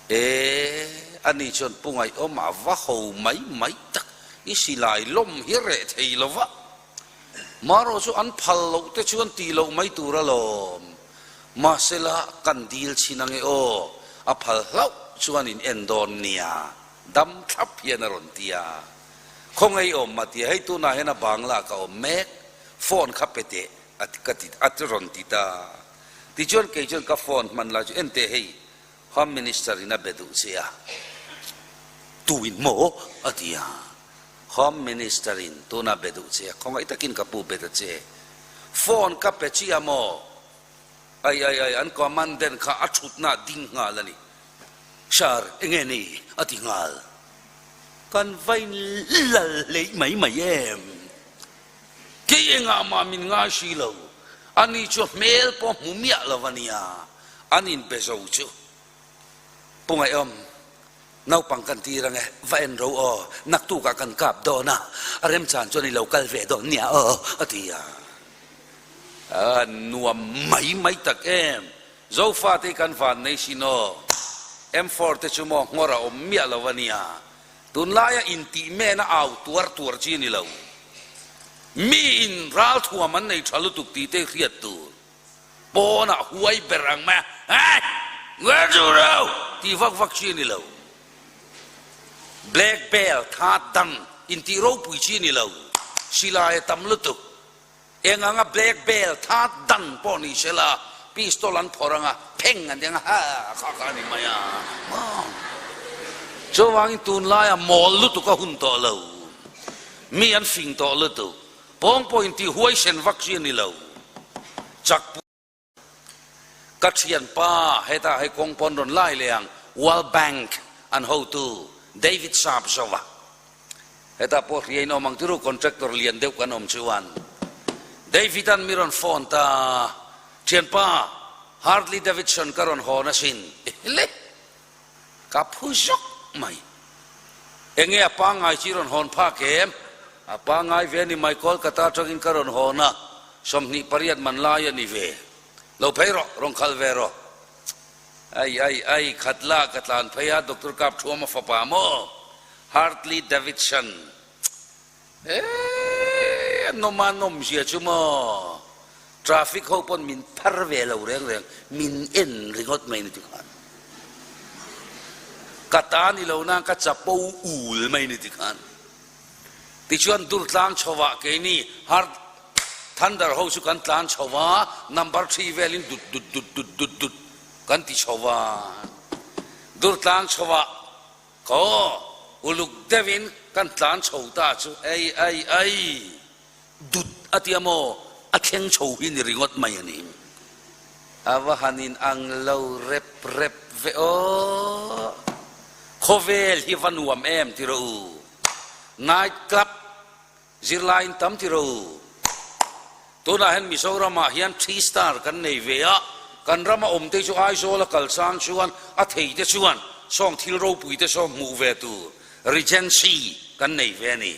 E, ani chuan Pu Ngaihawm a va ho mai mai tak, i silai lawm hi reh thei lo va, marawh chu an phal loh te chuan tih loh mai tur alawm, mahsela kan dil chhin ange aw, a phal hlauh chuan in en dawn nia, dam thlap hian a rawn ti a. Khawngaih awm a ti a, hei tunah hian a bangla ka awm mek, phone kha pe teh a ka ti a rawn ti ta. Tichuan kei chuan ka phone hman lai chu en teh hei Home Minister in a be duh che a, tuin maw? a ti a, Home Minister in tuna be duh che a, khawngaih takin ka pu be ta che, phone ka pe chiah maw? Ai ai ai an commandant kha a thutna a ding nghal a ni, Sir enge ni? a ti nghal, kan vain lal hleih mai mai em? Kei engah mah min ngai si lo, ani chu hmel pawh hmu miah lo a nia, an inbe zo chu. Pu Ngaihawm, naupang kan tir ange, va en ro aw, naktukah kan kap dawn a, a remchan chuan i lo kal ve dawn nia aw, a ti a. A nuam mai mai tak em, Zofate hi kan van nei sin aw, M4 te chu maw nghawr a awm miah lo a nia, Tunlaia intih mena au tuar tuar chi a ni lo. Mi in ralthuam an nei tha lutuk tih te hriat tur. Pawnah huai ber ang mai a, Hey! Nge chu reu! tih vak vak chi a ni lo. Black belt tha dang intih ropui chi a ni lo. Silai a tam lutuk. Eng anga black belt tha dang pawh ni se la, pistol an phawrh anga pheng an ti anga ha kha kha a ni mai a. Chuvangin tunlaia mawl lutuk a hun tawh lo, mi an fing tawh lutuk, pawng pawh intih huaisen vak chi a ni lo, chak Ka thianpa hetah hei kawng pawn rawn lai leh ang, World Bank an hotu David Sharp Zova. Hetah pawh hria in awm ang tiru contractor lian deuh kan awm chuan. David an mi rawn phone ta, Thianpa, Harley Davidson ka rawn hawn asin. Ehle! Ka phu zawk mai. Enge a pangngai chi rawn hawn phak em? A pangngai ve a ni mai, Kolkata atangin ka rawn hawn a, 28 man lai a ni ve. Lo phei rawh, rawn khalh ve rawh. Ai ai ai, khat la ka tlan phei a, Doctor Kapthuama fapa maw? Hartley Davidson. Eeii a nawm a nawm zia chu maw? Traffic ho pawn min phar ve lo reng reng, min en ringawt mai ni tikhan. Ka ta ni lo nan ka chapo ul mai ni tikhan. Tichuan Durtlang chhovah keini Hard Thunder ho chu kan tlan chho va, number thi velin dut dut dut dut dut dut kan ti chho va. Durtlang chhovah Khaw, uluk deuhin kan tlan chho ta chu ei ei ei, dut a tia maw? A thleng chho hi ni ringawt mai a ni. A va han in ang lo rep rep ve aw. Khawvel hi va nuam em ti rawh u. Night club zirlai in tam ti rawh u. Tunah hian Mizoram ah hian three star kan nei ve a, kan rama awm te chu Aizawl a kal chang chuan a thei te chuan sawng thil ropui te saw hmuh ve tur Regency kan nei ve a ni.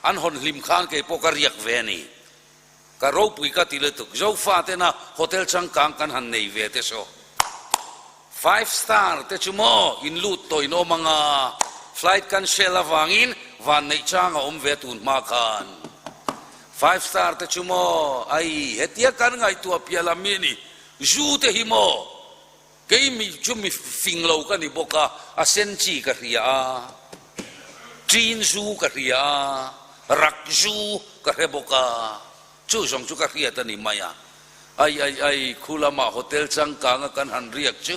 An hawn hlim khan kei pawh ka riak ve a ni. Ka ropui ka ti lutuk. Zofa tena hotel changkang kan han nei ve te saw. Five star te chu maw in lut tawh in awm anga flight cancel avangin van neih chang a awm ve tun hma khan. Five star te chu maw ai hetia kan ngaihtuah piah lam mi a ni. Zu te hi maw Kei mi chu mi fing lo ka ni bawk a, a sen chi ka hria a, ṭin zu ka hria a, rak zu ka hre bawk a, chu zawng chu ka hriat a ni mai a. Ai ai ai, khu lamah hotel changkanga kan han riak chu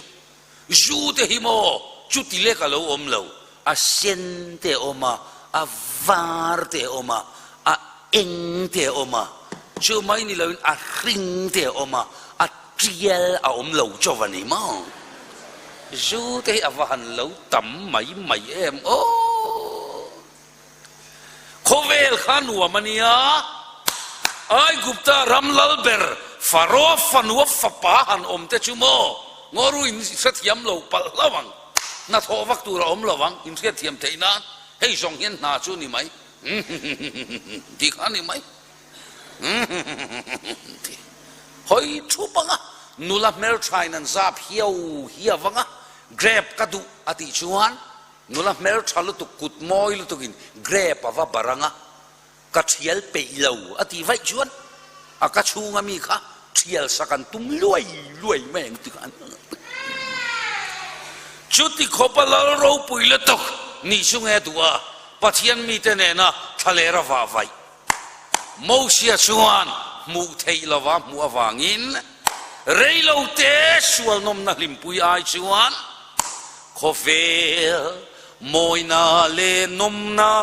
zu te hi maw chuti lek a lo awm lo, a sen te a awm a, a var te a awm a, a eng te a awm a, chu mai ni loin a hring te a awm a, a Tial a awm lo chauh a ni maw? Zu te hi a va han lo tam mai mai em aw! Khawvel kha nuam a nia, Aigupta ram lal ber Faroa fanua fapa han awm te chu maw? Ngawru in hrethiam lo palh hlauh ang, hnathawh vak tur a awm lo ang, in hriatthiam theih nan hei zawng hian hna chu ni mai, tih kha a ni mai. Ti hawi thup anga nula hmelthain an zap hiau hiau anga grape ka duh a tih chuan nula hmeltha lutuk kut mawi lutukin grape a va bar anga ka thial peih lo a tih vaih chuan a ka chhunga mi kha thial sak an tum luai luai mai ang ti khan chuti khawpa lal ropui lutuk nih chu nge duh a Pathian mite nena thlaler a vah vaih. Mosia chuan hmuh theih lova hmuh avangin reilote sual nawmna hlimpui ai chuan khawvel mawina leh nawmna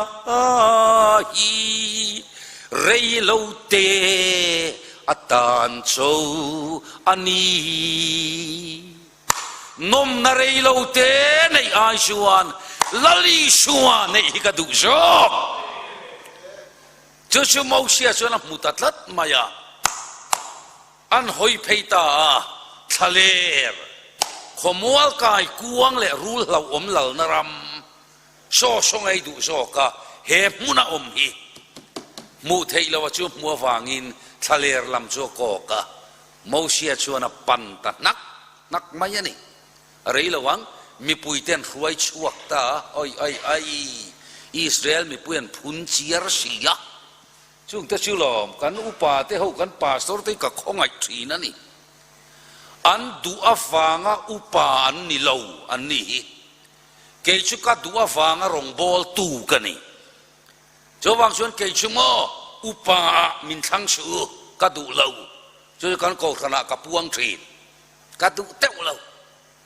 hi reilote atan cho a ni. Nawmna reilote neih ai chuan Lal Isua neih hi ka duh zawk. Chu chu Mosia chuan a hmu ta tlat mai a, an hawi phei ta a, thlaler, khawmual kai kuang leh rul hlauhawm lalna ram, saw saw ngei duh zawk a, he hmuna awm hi hmuh theih loh a chu hmu avangin thlaler lam chu a kawk a, Mosia chuan a pan ta hnak hnak mai a ni. A rei lo ang, mipuite an hruai chhuak ta a, Oi ai ai, Israel mipui an phun chiar si a. Chungte chu lawm, kan upa te ho, kan pastor te hi ka khawngaih thin a ni. An duh avanga upa an ni lo an ni hi. Kei chu ka duh avanga rawngbawltu ka ni. Chuvang chuan kei chu maw upa ah min thlang suh u, ka duh lo. Chu chu kan kohhran ah ka puang thin. Ka duh teuh lo.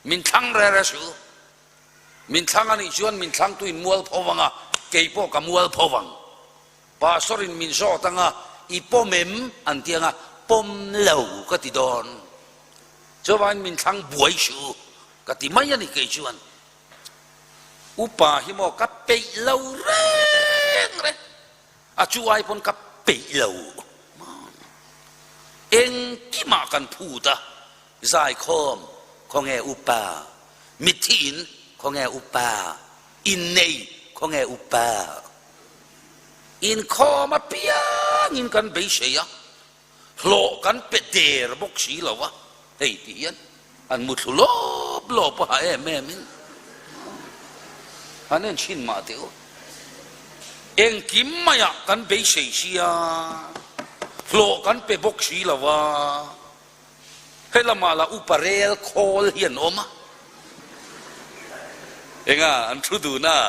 Min thlang re re suh u. Min thlang a nih chuan min thlangtu in mual pho vang a, kei pawh ka mual pho vang. Pastor in min zawt ang a, i pawm em? an ti ang a, pawm lo ka ti dawn. Chuvangin min thlang buai suh u, ka ti mai a ni kei chuan. Upa hi maw ka peih lo reng reng a chu ai pawn ka peih lo engkimah kan phut a zaikhawm khawnge upa mitthi in khawnge upa innei khawnge upa inkhawm apiangin kan beisei a Hlawh kan pe der bawk si lo a, hei ti hian an muthlu lawp lawp a ha em em in an en thin mah teh u. Engkim maiah kan beisei sia, hlawh kan pe bawk si lo a, he lamah lah upa rel khawl hi an awm a, enga an thu dun a,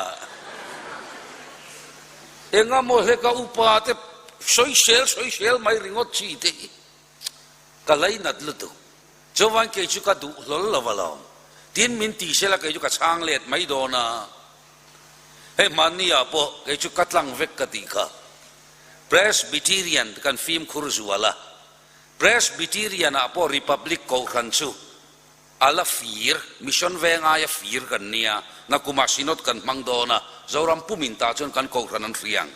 enga maw hleka upa te sawisel sawisel mai ringawt chi te hi ka lainat lutuk, chuan kei chu ka duh hlawl lo alawm, tin min ti sela kei chu ka chhang let mai dawn a, hei hmanni ah pawh kei chu ka tlang vek ka tih kha, Presbyterian kan fimkhur zual a. Presbyterian ah pawh Republic Kohhran chu a la fir, Mission veng aia fir kan nia, nakumah Synod kan hmang dawn a, Zoram pumin tah chuan kan Kohhran an hria ang.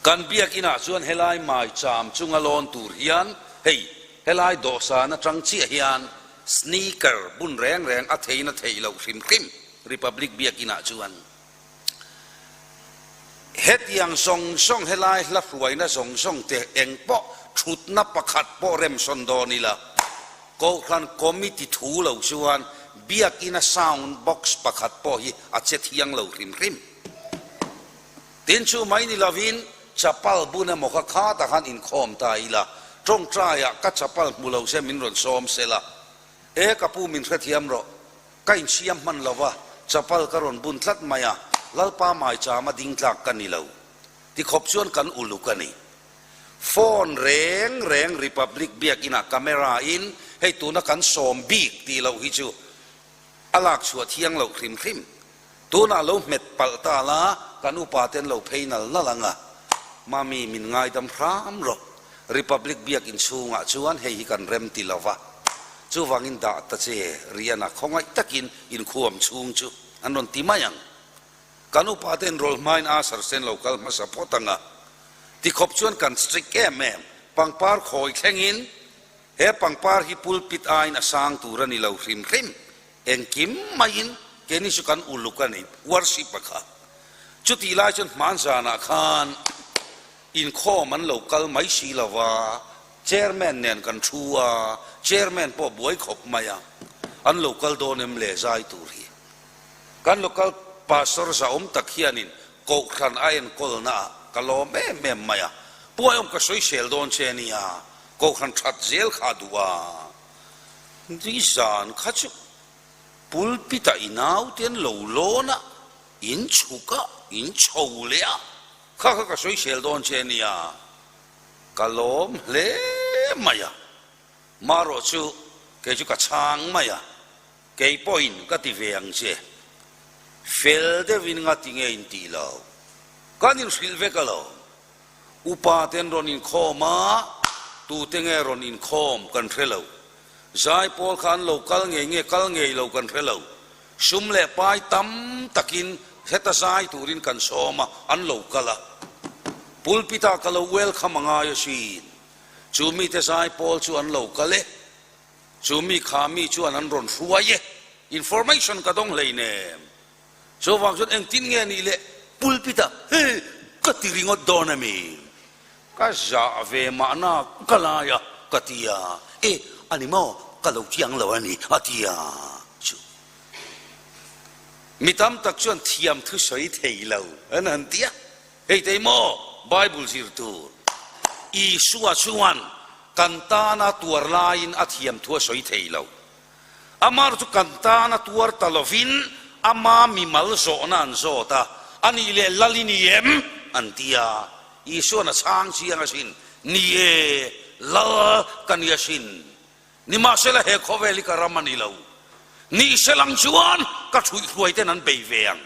Kan biakinah chuan helai maicham chunga lawn tur hian hei helai dawhsan atang chiah hian sneaker bun reng reng a thein a theih loh hrim hrim Republic biakinah chuan. Hetiang zawng zawng helai hla hruaina zawng zawng te eng pawh thutna pakhat pawh remsawn dawn ila Kohhran Committee thu lo chuan biakina sound box pakhat pawh hi a che thiang lo hrim hrim. Tin chu mai ni lovin chapal bun emaw kha khatah khan inkhawm ta ila, tawngtaiah ka chapal hmu lo se min rawn sawm se la, E ka pu min hrethiam rawh, ka insiam hman lo va, chapal ka rawn bun tlat mai a, Lalpa maichama ding tlak ka ni lo. Tikhawp chuan kan uluk a ni. Phone reng reng Republic biakinah camera in hei tuna kan sawm bik tih loh hi chu a lak chhuah thiang loh hrim hrim. Tunah lo hmet palh ta la, kan upa ten lo phei nal nal ang a. Mami, min ngaidam hram rawh. Republic biakin chhungah chuan hei hi kan rem ti lo va. Chuvangin dah ta che, Riana khawngaih takin inkhuam chhung chu an rawn ti mai ang. Kan upa ten rawl hmain Asher sen lo kal hmasa phawt ang a. Tikhawp chuan kan strict em em. Pangpar khawi thlengin he pangpar hi pulpit aiin a sang tur a ni lo hrim hrim. Engkim maiin keini chu kan uluk a ni, worship a kha. Chutih lai chuan hman zanah khan inkhawm an lo kal mai si lo va, chairman nen kan thu a, chairman pawh buai khawp mai a, an lo kal dawn em le zai tur hi. Kan local pastor zahawm tak hianin kohhran a enkawlna ah ka lawm em em mai a, Puaiawm ka sawisel dawn che nia, kohhran that zel kha a duh a. Nizan kha chu pulpit ah i naute an lo lawn a, in chhuk a, in chho leh a, kha kha ka sawisel dawn che nia, ka lawm hle mai a, marawh chu kei chu ka chhang mai a, kei pawhin ka ti ve ang che, fel deuhin nga ti nge in tih lo, kan inhrilh vek alawm. Upa te an rawn inkhawm a, tute nge rawn inkhawm kan hre lo. Zaipawl kha an lo kal ngei nge kal ngei lo kan hre lo. Sum leh pai tam takin heta zai turin kan sawm a, an lo kal a. Pulpit ah ka lo welcome a ngai asin. Chu mite zaipawl chu an lo kal e. Chu mi kha mi chuan an rawn hruai e. Information ka dawng hleinem. Chuvang chuan engtin nge nih le pulpit ah he ka ti ringawt dawn a mi? Ka zah ve mahna ka lai a ka ti a, e a ni maw ka lo chiang lo a ni a ti a chu. Mi tam tak chuan thiam thusawi thei lo an han ti a, hei tei maw Bible zir tur Isua chuan kan tana tuar laiin a thiam thu a sawi thei lo. Amar chu kan tan a tuar ta lovin ama mimal zawhna an zawt a, A nih leh lal i ni em? an ti a. Isua'n a chhang chiang asin, Ni e, lal ka ni asin. Nimahsela he khawvel hi ka ram a ni lo. Nihselang chuan ka ṭhuihhruaiten an bei ve ang.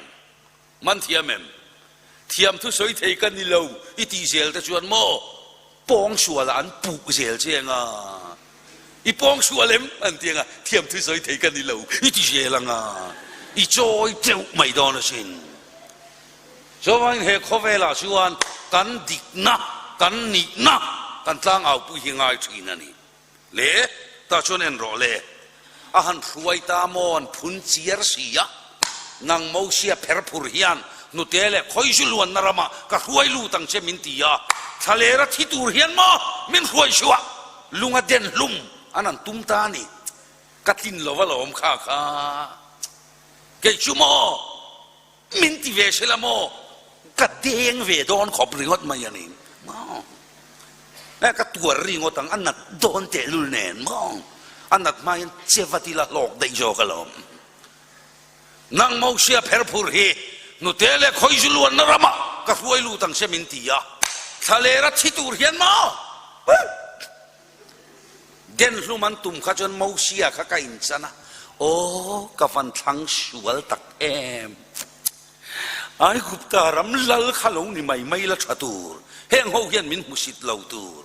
Man thiam em? Thiam thu sawi thei ka ni lo i tih zel te chuan maw pawngsual ah an puh zel che anga i pawngsual em an ti anga thiam thu sawi thei ka ni lo i ti zel anga i chawi teuh mai dawn asin. Chuvangin he khawvelah chuan kan dikna, kan nihna kan tlangaupui hi ngai thin a ni. Le, tah chuan en rawh le. A han hruai ta maw an phun chiar si a, nang Mosia pher phur hian hnute leh khawi zu luanna ramah ka hruai lut ang che min ti a, thlalera thi tur hian maw min hruai suah, lung a den hlum an han tum ta a ni. Ka tlin lo alawm kha kha. Kei chu maw? Min ti ve sela maw? Ka deng ve dawn khawp ringawt mai a ni maw? Eh, ka tuar ringawt ang, a nat dawn tehlul nen maw? A nat hma hian che vat ila hlawk daih zawk alawm. Nang Mosia pher phur hi hnute leh khawi zu luanna ramah ka hruai lut ang che min ti a, thlalera thi tur hian maw? Den hlum an tum kha chuan Mosia kha ka inchan a, Aw, ka van thlang sual tak em! Aigupta ram lal kha lo ni mai mai la tha tur, heng ho hian min hmusit lo tur.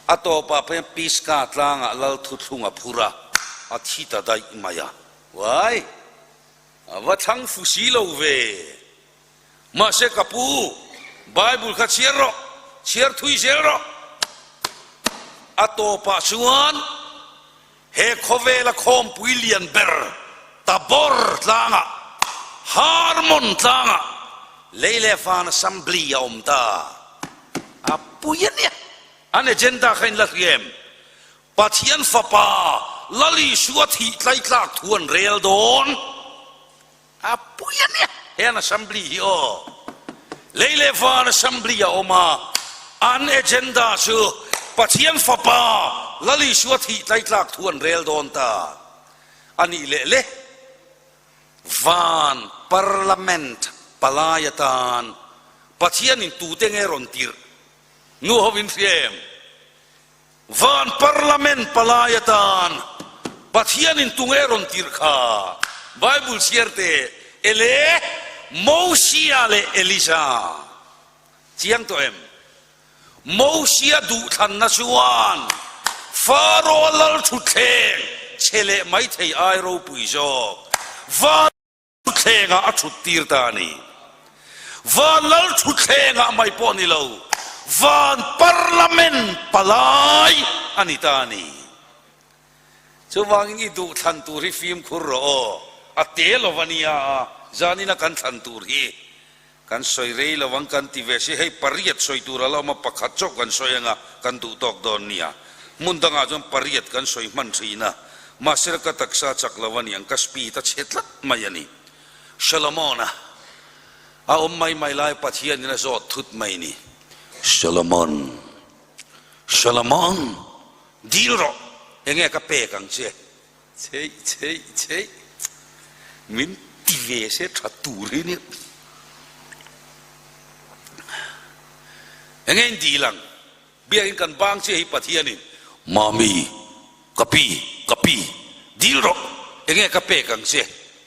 A tawpah phei Pisgah tlangah lal thuthlung a phur a, a thi ta daih mai a. Uai! A va thlang fu si lo ve. Mahse ka pu, Bible kha chhiar rawh, chhiar thui zel rawh. A tawpah chuan he khawvela khawmpui lian ber Tabor tlangah, Harmon tlangah lei leh van assembly a awm ta. A pui a nia. An agenda kha in la hria em? Pathian Fapa Lal Isua thih tlaitlak thu an rel dawn. A pui a nia he an assembly hi aw. Lei leh van assembly a awm a, an agenda chu Pathian Fapa Lal Isua thih tlaitlak thu an rel dawn ta a nih leh le. Van Parliament palai atan Pathianin tute nge rawn tirh? Nu ho in hria em? Van Parliament palai atan Pathianin tunge rawn tirh kha? Bible chhiar teh, Ele, Mosia leh Elija. Chiang tawh em? Mosia duhthlanna chuan Faro lal thutthleng chhe leh maithei ai ropui zawk. Van Thutthlengah a thut tir ta a ni. Van lal thutthlengah mai pawh ni lo, van parliament palai a ni ta a ni. Chuvangin i duh thlan tur hi fimkhur rawh aw, a te lo va nia a, zanina kan thlan tur hi kan sawi rei lo ang kan ti ve si, hei pariat sawi tur a la awm a, pakhat chauh kan sawi anga kan duh tawk dawn nia. Hmun dangah chuan pariat kan sawi hman thin a, mahse ka taksa chak lo a niang, ka speed a chhe tlat mai a ni. Solomon-a a awm mai mai lai Pathianin a zawt thut mai ni. Solomon, Solomon, dil rawh, enge ka pek ang che? Cheih cheih cheih, min ti ve se tha tur hi nia. Enge in dil ang? Biakin kan bang chiah hi Pathianin, Mami, ka pi, ka pi, dil rawh, enge ka pek ang che?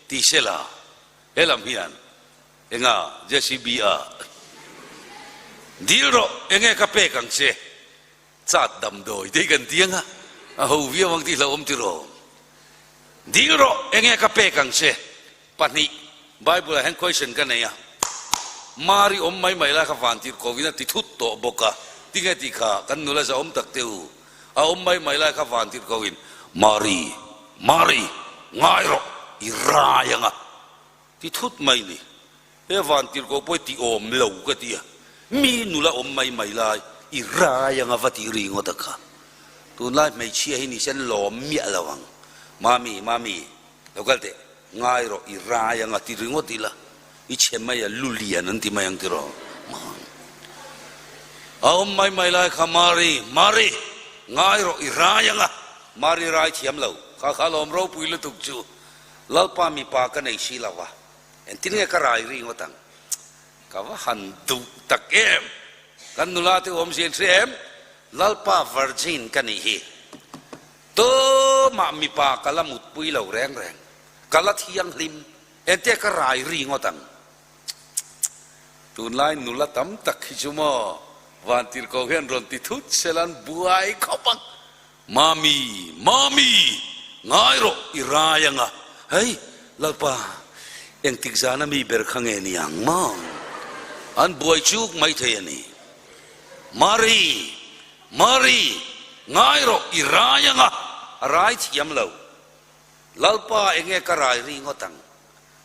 ti se la, he lam hian enga JCB a dil rawh, enge ka pek ang che? Chat damdawi te hi kan ti anga, a ho viau ang tih hlauhawm tiraw? Dil rawh, enge ka pek ang che? Pahnih, Bible ah hian question ka nei a, Mari awm mai mai lai kha van tirh ko in a ti thut tawh bawk a, tinge tih kha kan nula za awm tak teh u, a awm mai mai lai kha van tirh ko in Mari, Mari, ngai rawh, i rai ang a ti thut mai ni, he van tirh ko pawh i ti awm lo ka ti a, mi nula awm mai mai lai i rai ang a va tih ri ngawt a kha, tunlai hmeichhia hi nise an lawm miah lo ang, Mami, Mami, Lo kal teh, ngai rawh, i rai anga ti ringawt ila, i chhe mai a, lu lian an ti mai ang tiraw? A awm mai mai lai kha Mari, Mari, ngai rawh, i rai anga, Mari rai thiam lo, kha kha lawm ropui lutuk chu, Lalpa mipa ka nei si lo a, engtin nge ka rai ringawt ang? Ka va han duh tak em! Kan nula te awmzia in hria em? Lalpa virgin ka nih hi. Tumah mipa ka la mutpui lo reng reng, ka la thianghlim, entia ka rai ri ngawt ang. Tunlai nula tam tak hi chu maw Vantirhko hian rawn ti thut sela an buai khawp ang. Mami, Mami, ngai rawh i rai ang a, hei Lalpa, engtik zana mi ber kha nge ni ang maw? An buai chuk maithei a ni. Mari, Mari, ngai rawh, i rai anga, a rai thiam lo. Lalpa enge ka rai ri ngawt ang?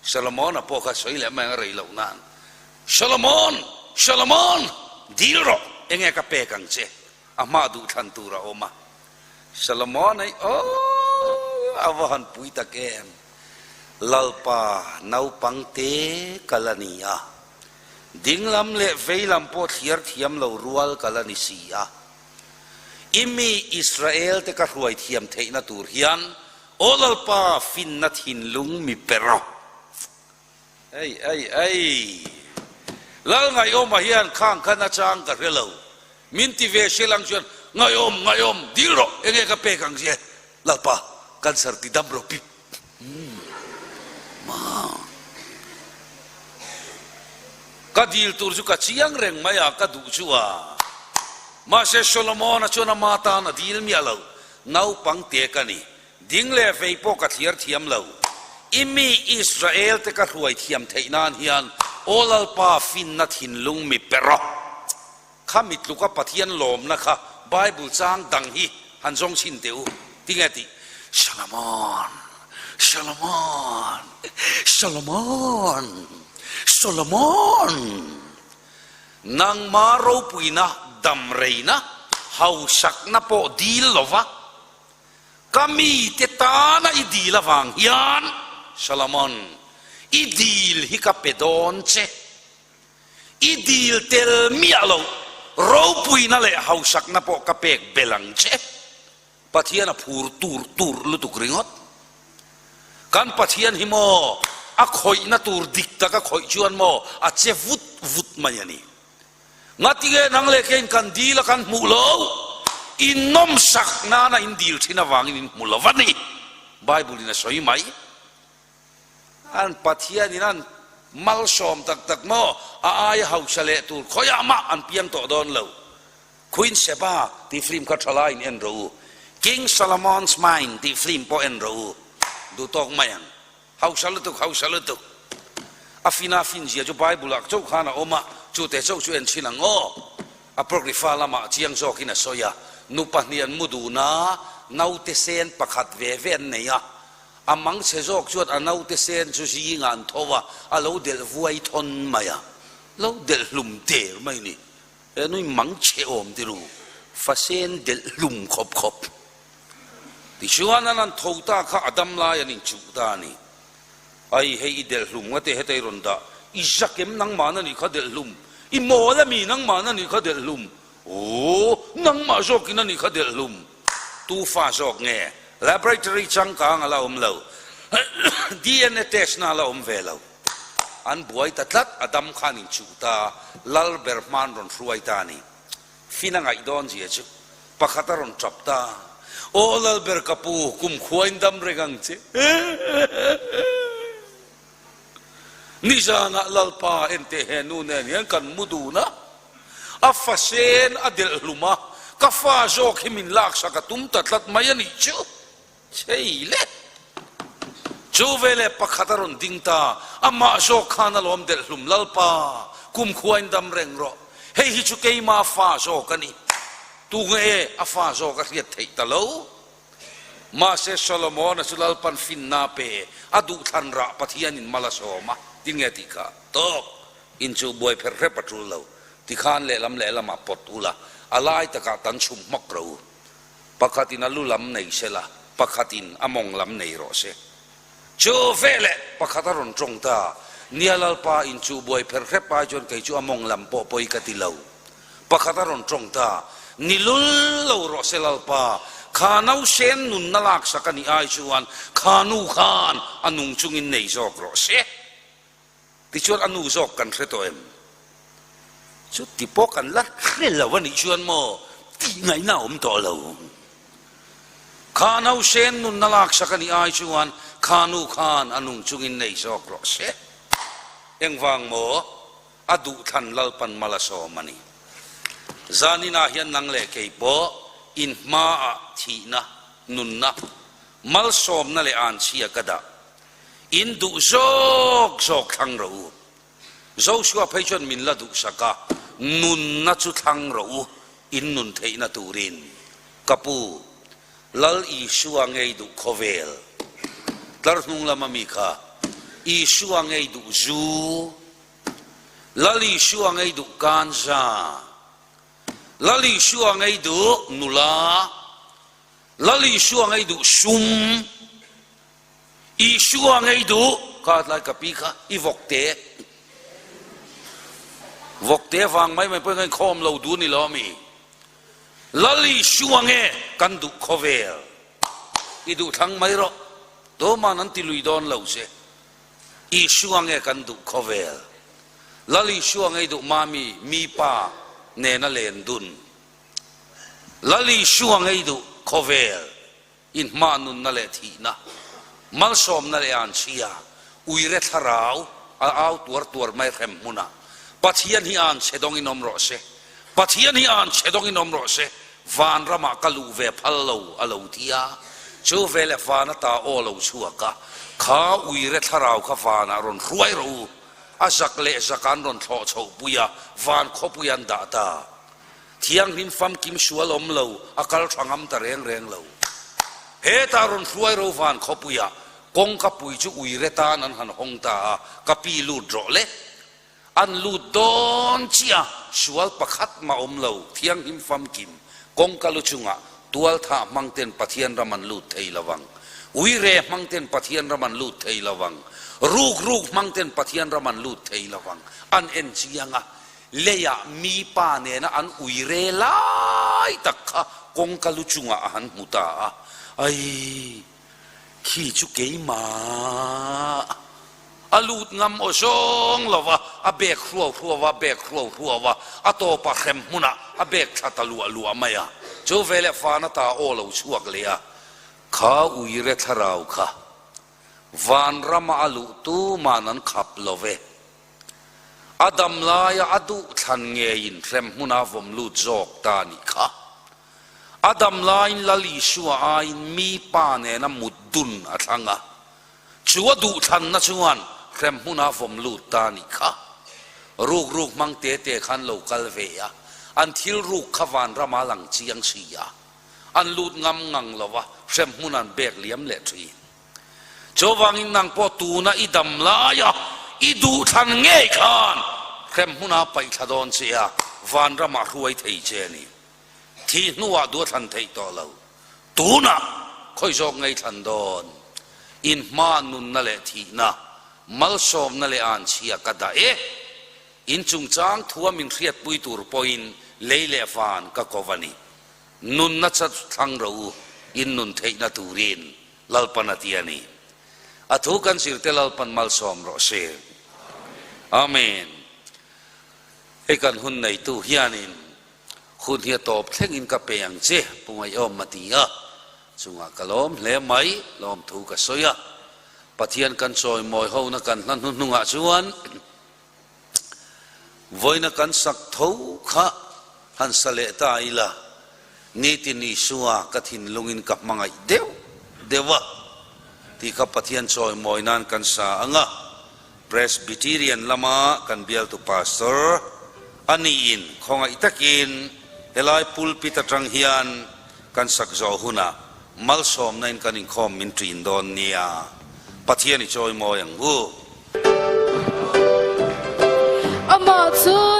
Solomon-a pawh kha sawi leh mai ang a rei loh nan. Solomon! Solomon! Dil rawh, enge ka pek ang che? A hma duh thlan tur a awm a. Solomon-a hi aww, a va han pui tak em! Lalpa naupang te kal a ni a. Dinglam leh veilam pawh thliar thiam lo rual ka la ni si a. I mi Israel te ka hruai thiam theihna tur hian Aw Lalpa finna thinlung mi pe rawh. Ei ei ei. Lal Ngaihawma hian khang kha nachang ka hre lo. Min ti ve hre lang chuan Ngaihawm Ngaihawm dil rawh enge ka pek ang che Lalpa cancer ti dam rawh pip. Ka dil tur chu ka chiang reng mai a, ka duh chu a. Mahse Solomona chuan ama tan a dil miah lo, Naupang te ka ni, ding leh vei pawh ka thliar thiam lo. I mi Israel te ka hruai thiam theih nan hian Aw Lalpa finna thinlung mi pe rawh. Kha mi tluka Pathian lawmna kha Bible chang dang hi han zawng chhin teh u. Tinge tih? Solomon, Solomon, Solomon, Solomon! Nangma ropuina, damreina, hausakna pawh dil lova, ka mite tana i dil avang hian, Solomon, i dil hi ka pe dawn che. I dil tel miah loh, ropuina leh hausakna pawh ka pek bel ang che. Pathian a phur tur tur lutuk ringawt. Kan Pathian hi maw a khawihna tur dik tak a khawih chuan maw a che vut vut mai a ni. Ngatinge nang leh keiin kan dil a kan hmuh lo, in nawmsak nana in dil thin avangin in hmu lo va ni, Bible in a sawi mai. An Pathianin an malsawm tak tak maw a aia hausa leh tur khawiah mah an piang tawh dawn lo. Queen Sheba tih film kha tha laiin en rawh u. King Solomon's Mine tih film pawh en rawh u. Duh tawk mai ang. Hausa lutuk, hausa lutuk. A fina fin zia chu Bible ah chauh khan a awm a, chute chauh chu en chhin ang aw. Apocrypha lamah chiang zawkin a sawi a, nu pahnih an mu dun a, naute sen pakhat ve ve an nei a. A mang chhe zawk chuan a naute sen chu zingah an tho a, a lo delh vuai thawn mai a, lo delh hlum der mai a ni. He nui mang chhe awm ti ru, fa sen delh hlum khawp khawp. Tichuan an an tho ta kha a dam lai an inchuh ta a ni. Ai hei i delh hlum nga te heta i rawn dah, i zakem nangmahna nih kha delh hlum, i mawl a mi nangmahna nih kha delh hlum, aw nangmah zawkin a nih kha delh hlum. Tu fa zawk nge? Laboratory changkang a la awm lo, DNA test na a la awm ve lo. An buai ta tlat, a dam khan inchuh ta, lal ber hman rawn hruai ta a ni. Fin a ngaih dawn zia chu pakhat a rawn tap ta, Aw lal ber ka pu, kum khuain dam reng ang che. Nizanah Lalpa enteh he nu nen hian kan mu dun a, a fa sen a delh hlum a, ka fa zawk hi min laksak a tum ta tlat mai a nih chu. Chei le! Chu veleh pakhat a rawn ding ta, amah zawk khan a lawm delh hlum Lalpa, kumkhuain dam reng rawh, hei hi chu keima fa zawk a ni. Tunge a fa zawk a hriat theih ta lo? Mahse Solomona chu Lalpan finna a pe, a duhthlan rah Pathianin mal a sawm a, tin nge tih kha? Tawk! In chu buai pherh hrep a tul lo, tikhan lehlam lehlamah pawt ula, a lai takah tan chhum hmak rawh u. Pakhatin a lu lam nei se la, pakhatin a mawng lam nei rawh se. Chu veleh pakhat a rawn tawng ta, Nia Lalpa, in chu buai pherh hrep ai chuan kei chu a mawng lam pawh pawi ka ti lo. Pakhat a rawn tawng ta, Ni lul lo rawh se Lalpa, kha nausen nunna laksak a nih ai chuan kha nu khan a nung chungin nei zawk rawh se. Tichuan a nu zawk kan hre tawh em? Chuti pawh kan la hre lo a nih chuan maw tih ngaihna a awm tawh lo. Kha nausen nunna laksak a nih ai chuan kha nu khan a nung chungin nei zawk rawh se. Engvang maw? A duhthlan Lalpan mal a sawm a ni. Zaninah hian nang leh kei pawh in hmaah thihna, nunna, malsawmna leh anchhia ka dah. In duh zawk zawk thlang rawh u. Joshua phei chuan min la duhsak a, nunna chu thlang rawh u, in nun theihna turin. Ka pu, Lal Isua ngei duh khawvel, tlar hnung lama mi kha, Isua ngei duh zu, Lal Isua ngei duh kanza, Lal Isua ngei duh nula, Lal Isua ngei duh sum, Isua ngei duh ka tlai ka pi kha i vawkte vawkte vang mai mai pawhin kan inkhawm lo duh ni lo ami? Lal Isua nge kan duh khawvel i duh thlang mai rawh tuman an ti lui dawn lo che Isua nge kan duh khawvel Lal Isua ngei duh mami mipa nena len dun Lal Isua ngei duh khawvel In hma nunna leh thihna, malsawmna leh anchhia, uire thlarau a au tuar tuar mai hrem hmunah Pathian hi anchhe dawngin awm rawh se. Pathian hi an chhe dawngin awm rawh se, vanramah ka luh ve phal lo a lo ti a. Chu veleh van ata aw lo chhuak a, Kha uire thlarau kha vanah rawn hruai rawh u. A zak leh zak an rawn thlawh chhoh pui a, van khawpui an dah ta. Thianghlim famkim sual awm lo, a kal tha ngam ta reng reng lo. Hetah rawn hruai ro van khawpuiah kawngka pui chu uire tan an han hawng ta a, ka pi lut rawh le. An lut dawn chiah a, sual pakhat mah awm lo, thianghlim famkim kawngka lu chungah tualthah hmang ten Pathian ram an lut thei lo vang. Uire hmang ten Pathian ram an lut thei lo vang. Ruk ruk hmang ten Pathian ram an lut thei lo vang. An en chiang a, Leiah mi pa nena an ui re lai tak kha kawngka lu chungah a han hmu ta a, Ai, khi chu keimah a lut ngam aw zawng lo va, a bek hruau hruau a, bek hruau hruau a, a tawpa hrem hmunah a bek thla ta luah luah mai a. Chu veleh fana ta aw lo chhuak leh a, Kha uire thlarau kha vanrama a luh tuman an khap lo ve. A dam laia a duh thlan ngeiin hrem hmuna vawm lut zawk ta a nih kha. A dam laiin Lal Isua aiin mi pa nena mut dun a thlang a, chu a duh thlanna chuan hrem hmuna vawm lut ta a nih kha. Ruk ruk hmang te te khan lo kal ve a, an thil ruk kha vanrama lang chiang si a, an lut ngam ngang lo a, hrem hmun an bek liam leh thin. Chuvangin nang pawh tuna i dam laia i duhthlan ngei khan hrem hmuna paih thla dawn che a, vanramah hruai thei che a ni. Thih hnuah duathlan theih tawh lo. Tunah khawi zawk ngei thlan dawn? In hma nunna leh thihna, malsawmna leh anchhia ka dah e. In chungchang thua min hriatpui tur pawhin lei leh van ka ko va ni. Nunna chat thlang ro u, in nun theihna turin Lalpan a ti a ni. A thu kan zirte Lalpan malsawm rawh se. Amen. Hei kan hun neitu hianin hun hi a tawp thlengin ka pe ang che, Pu Ngaihawm a ti a. Chungah ka lawm hle mai, lawmthu ka sawi a. Pathian kan chawimawi hona kan hla hnuhnungah chuan Vawiina kan sak tho kha han sa leh ta ila, nitin Isua ka thinlungin ka hmangaih deuh deuh a tih kha Pathian chawimawi nan kan sa ang a. Presbyterian lama kan bialtu Pastor a niin khawngaih takin helai pulpit atang hian kan sak zawh hunah Malsawmna in kan inkhawm min ṭin dawn nia, Pathian i chawimawi ang u. Amah chu.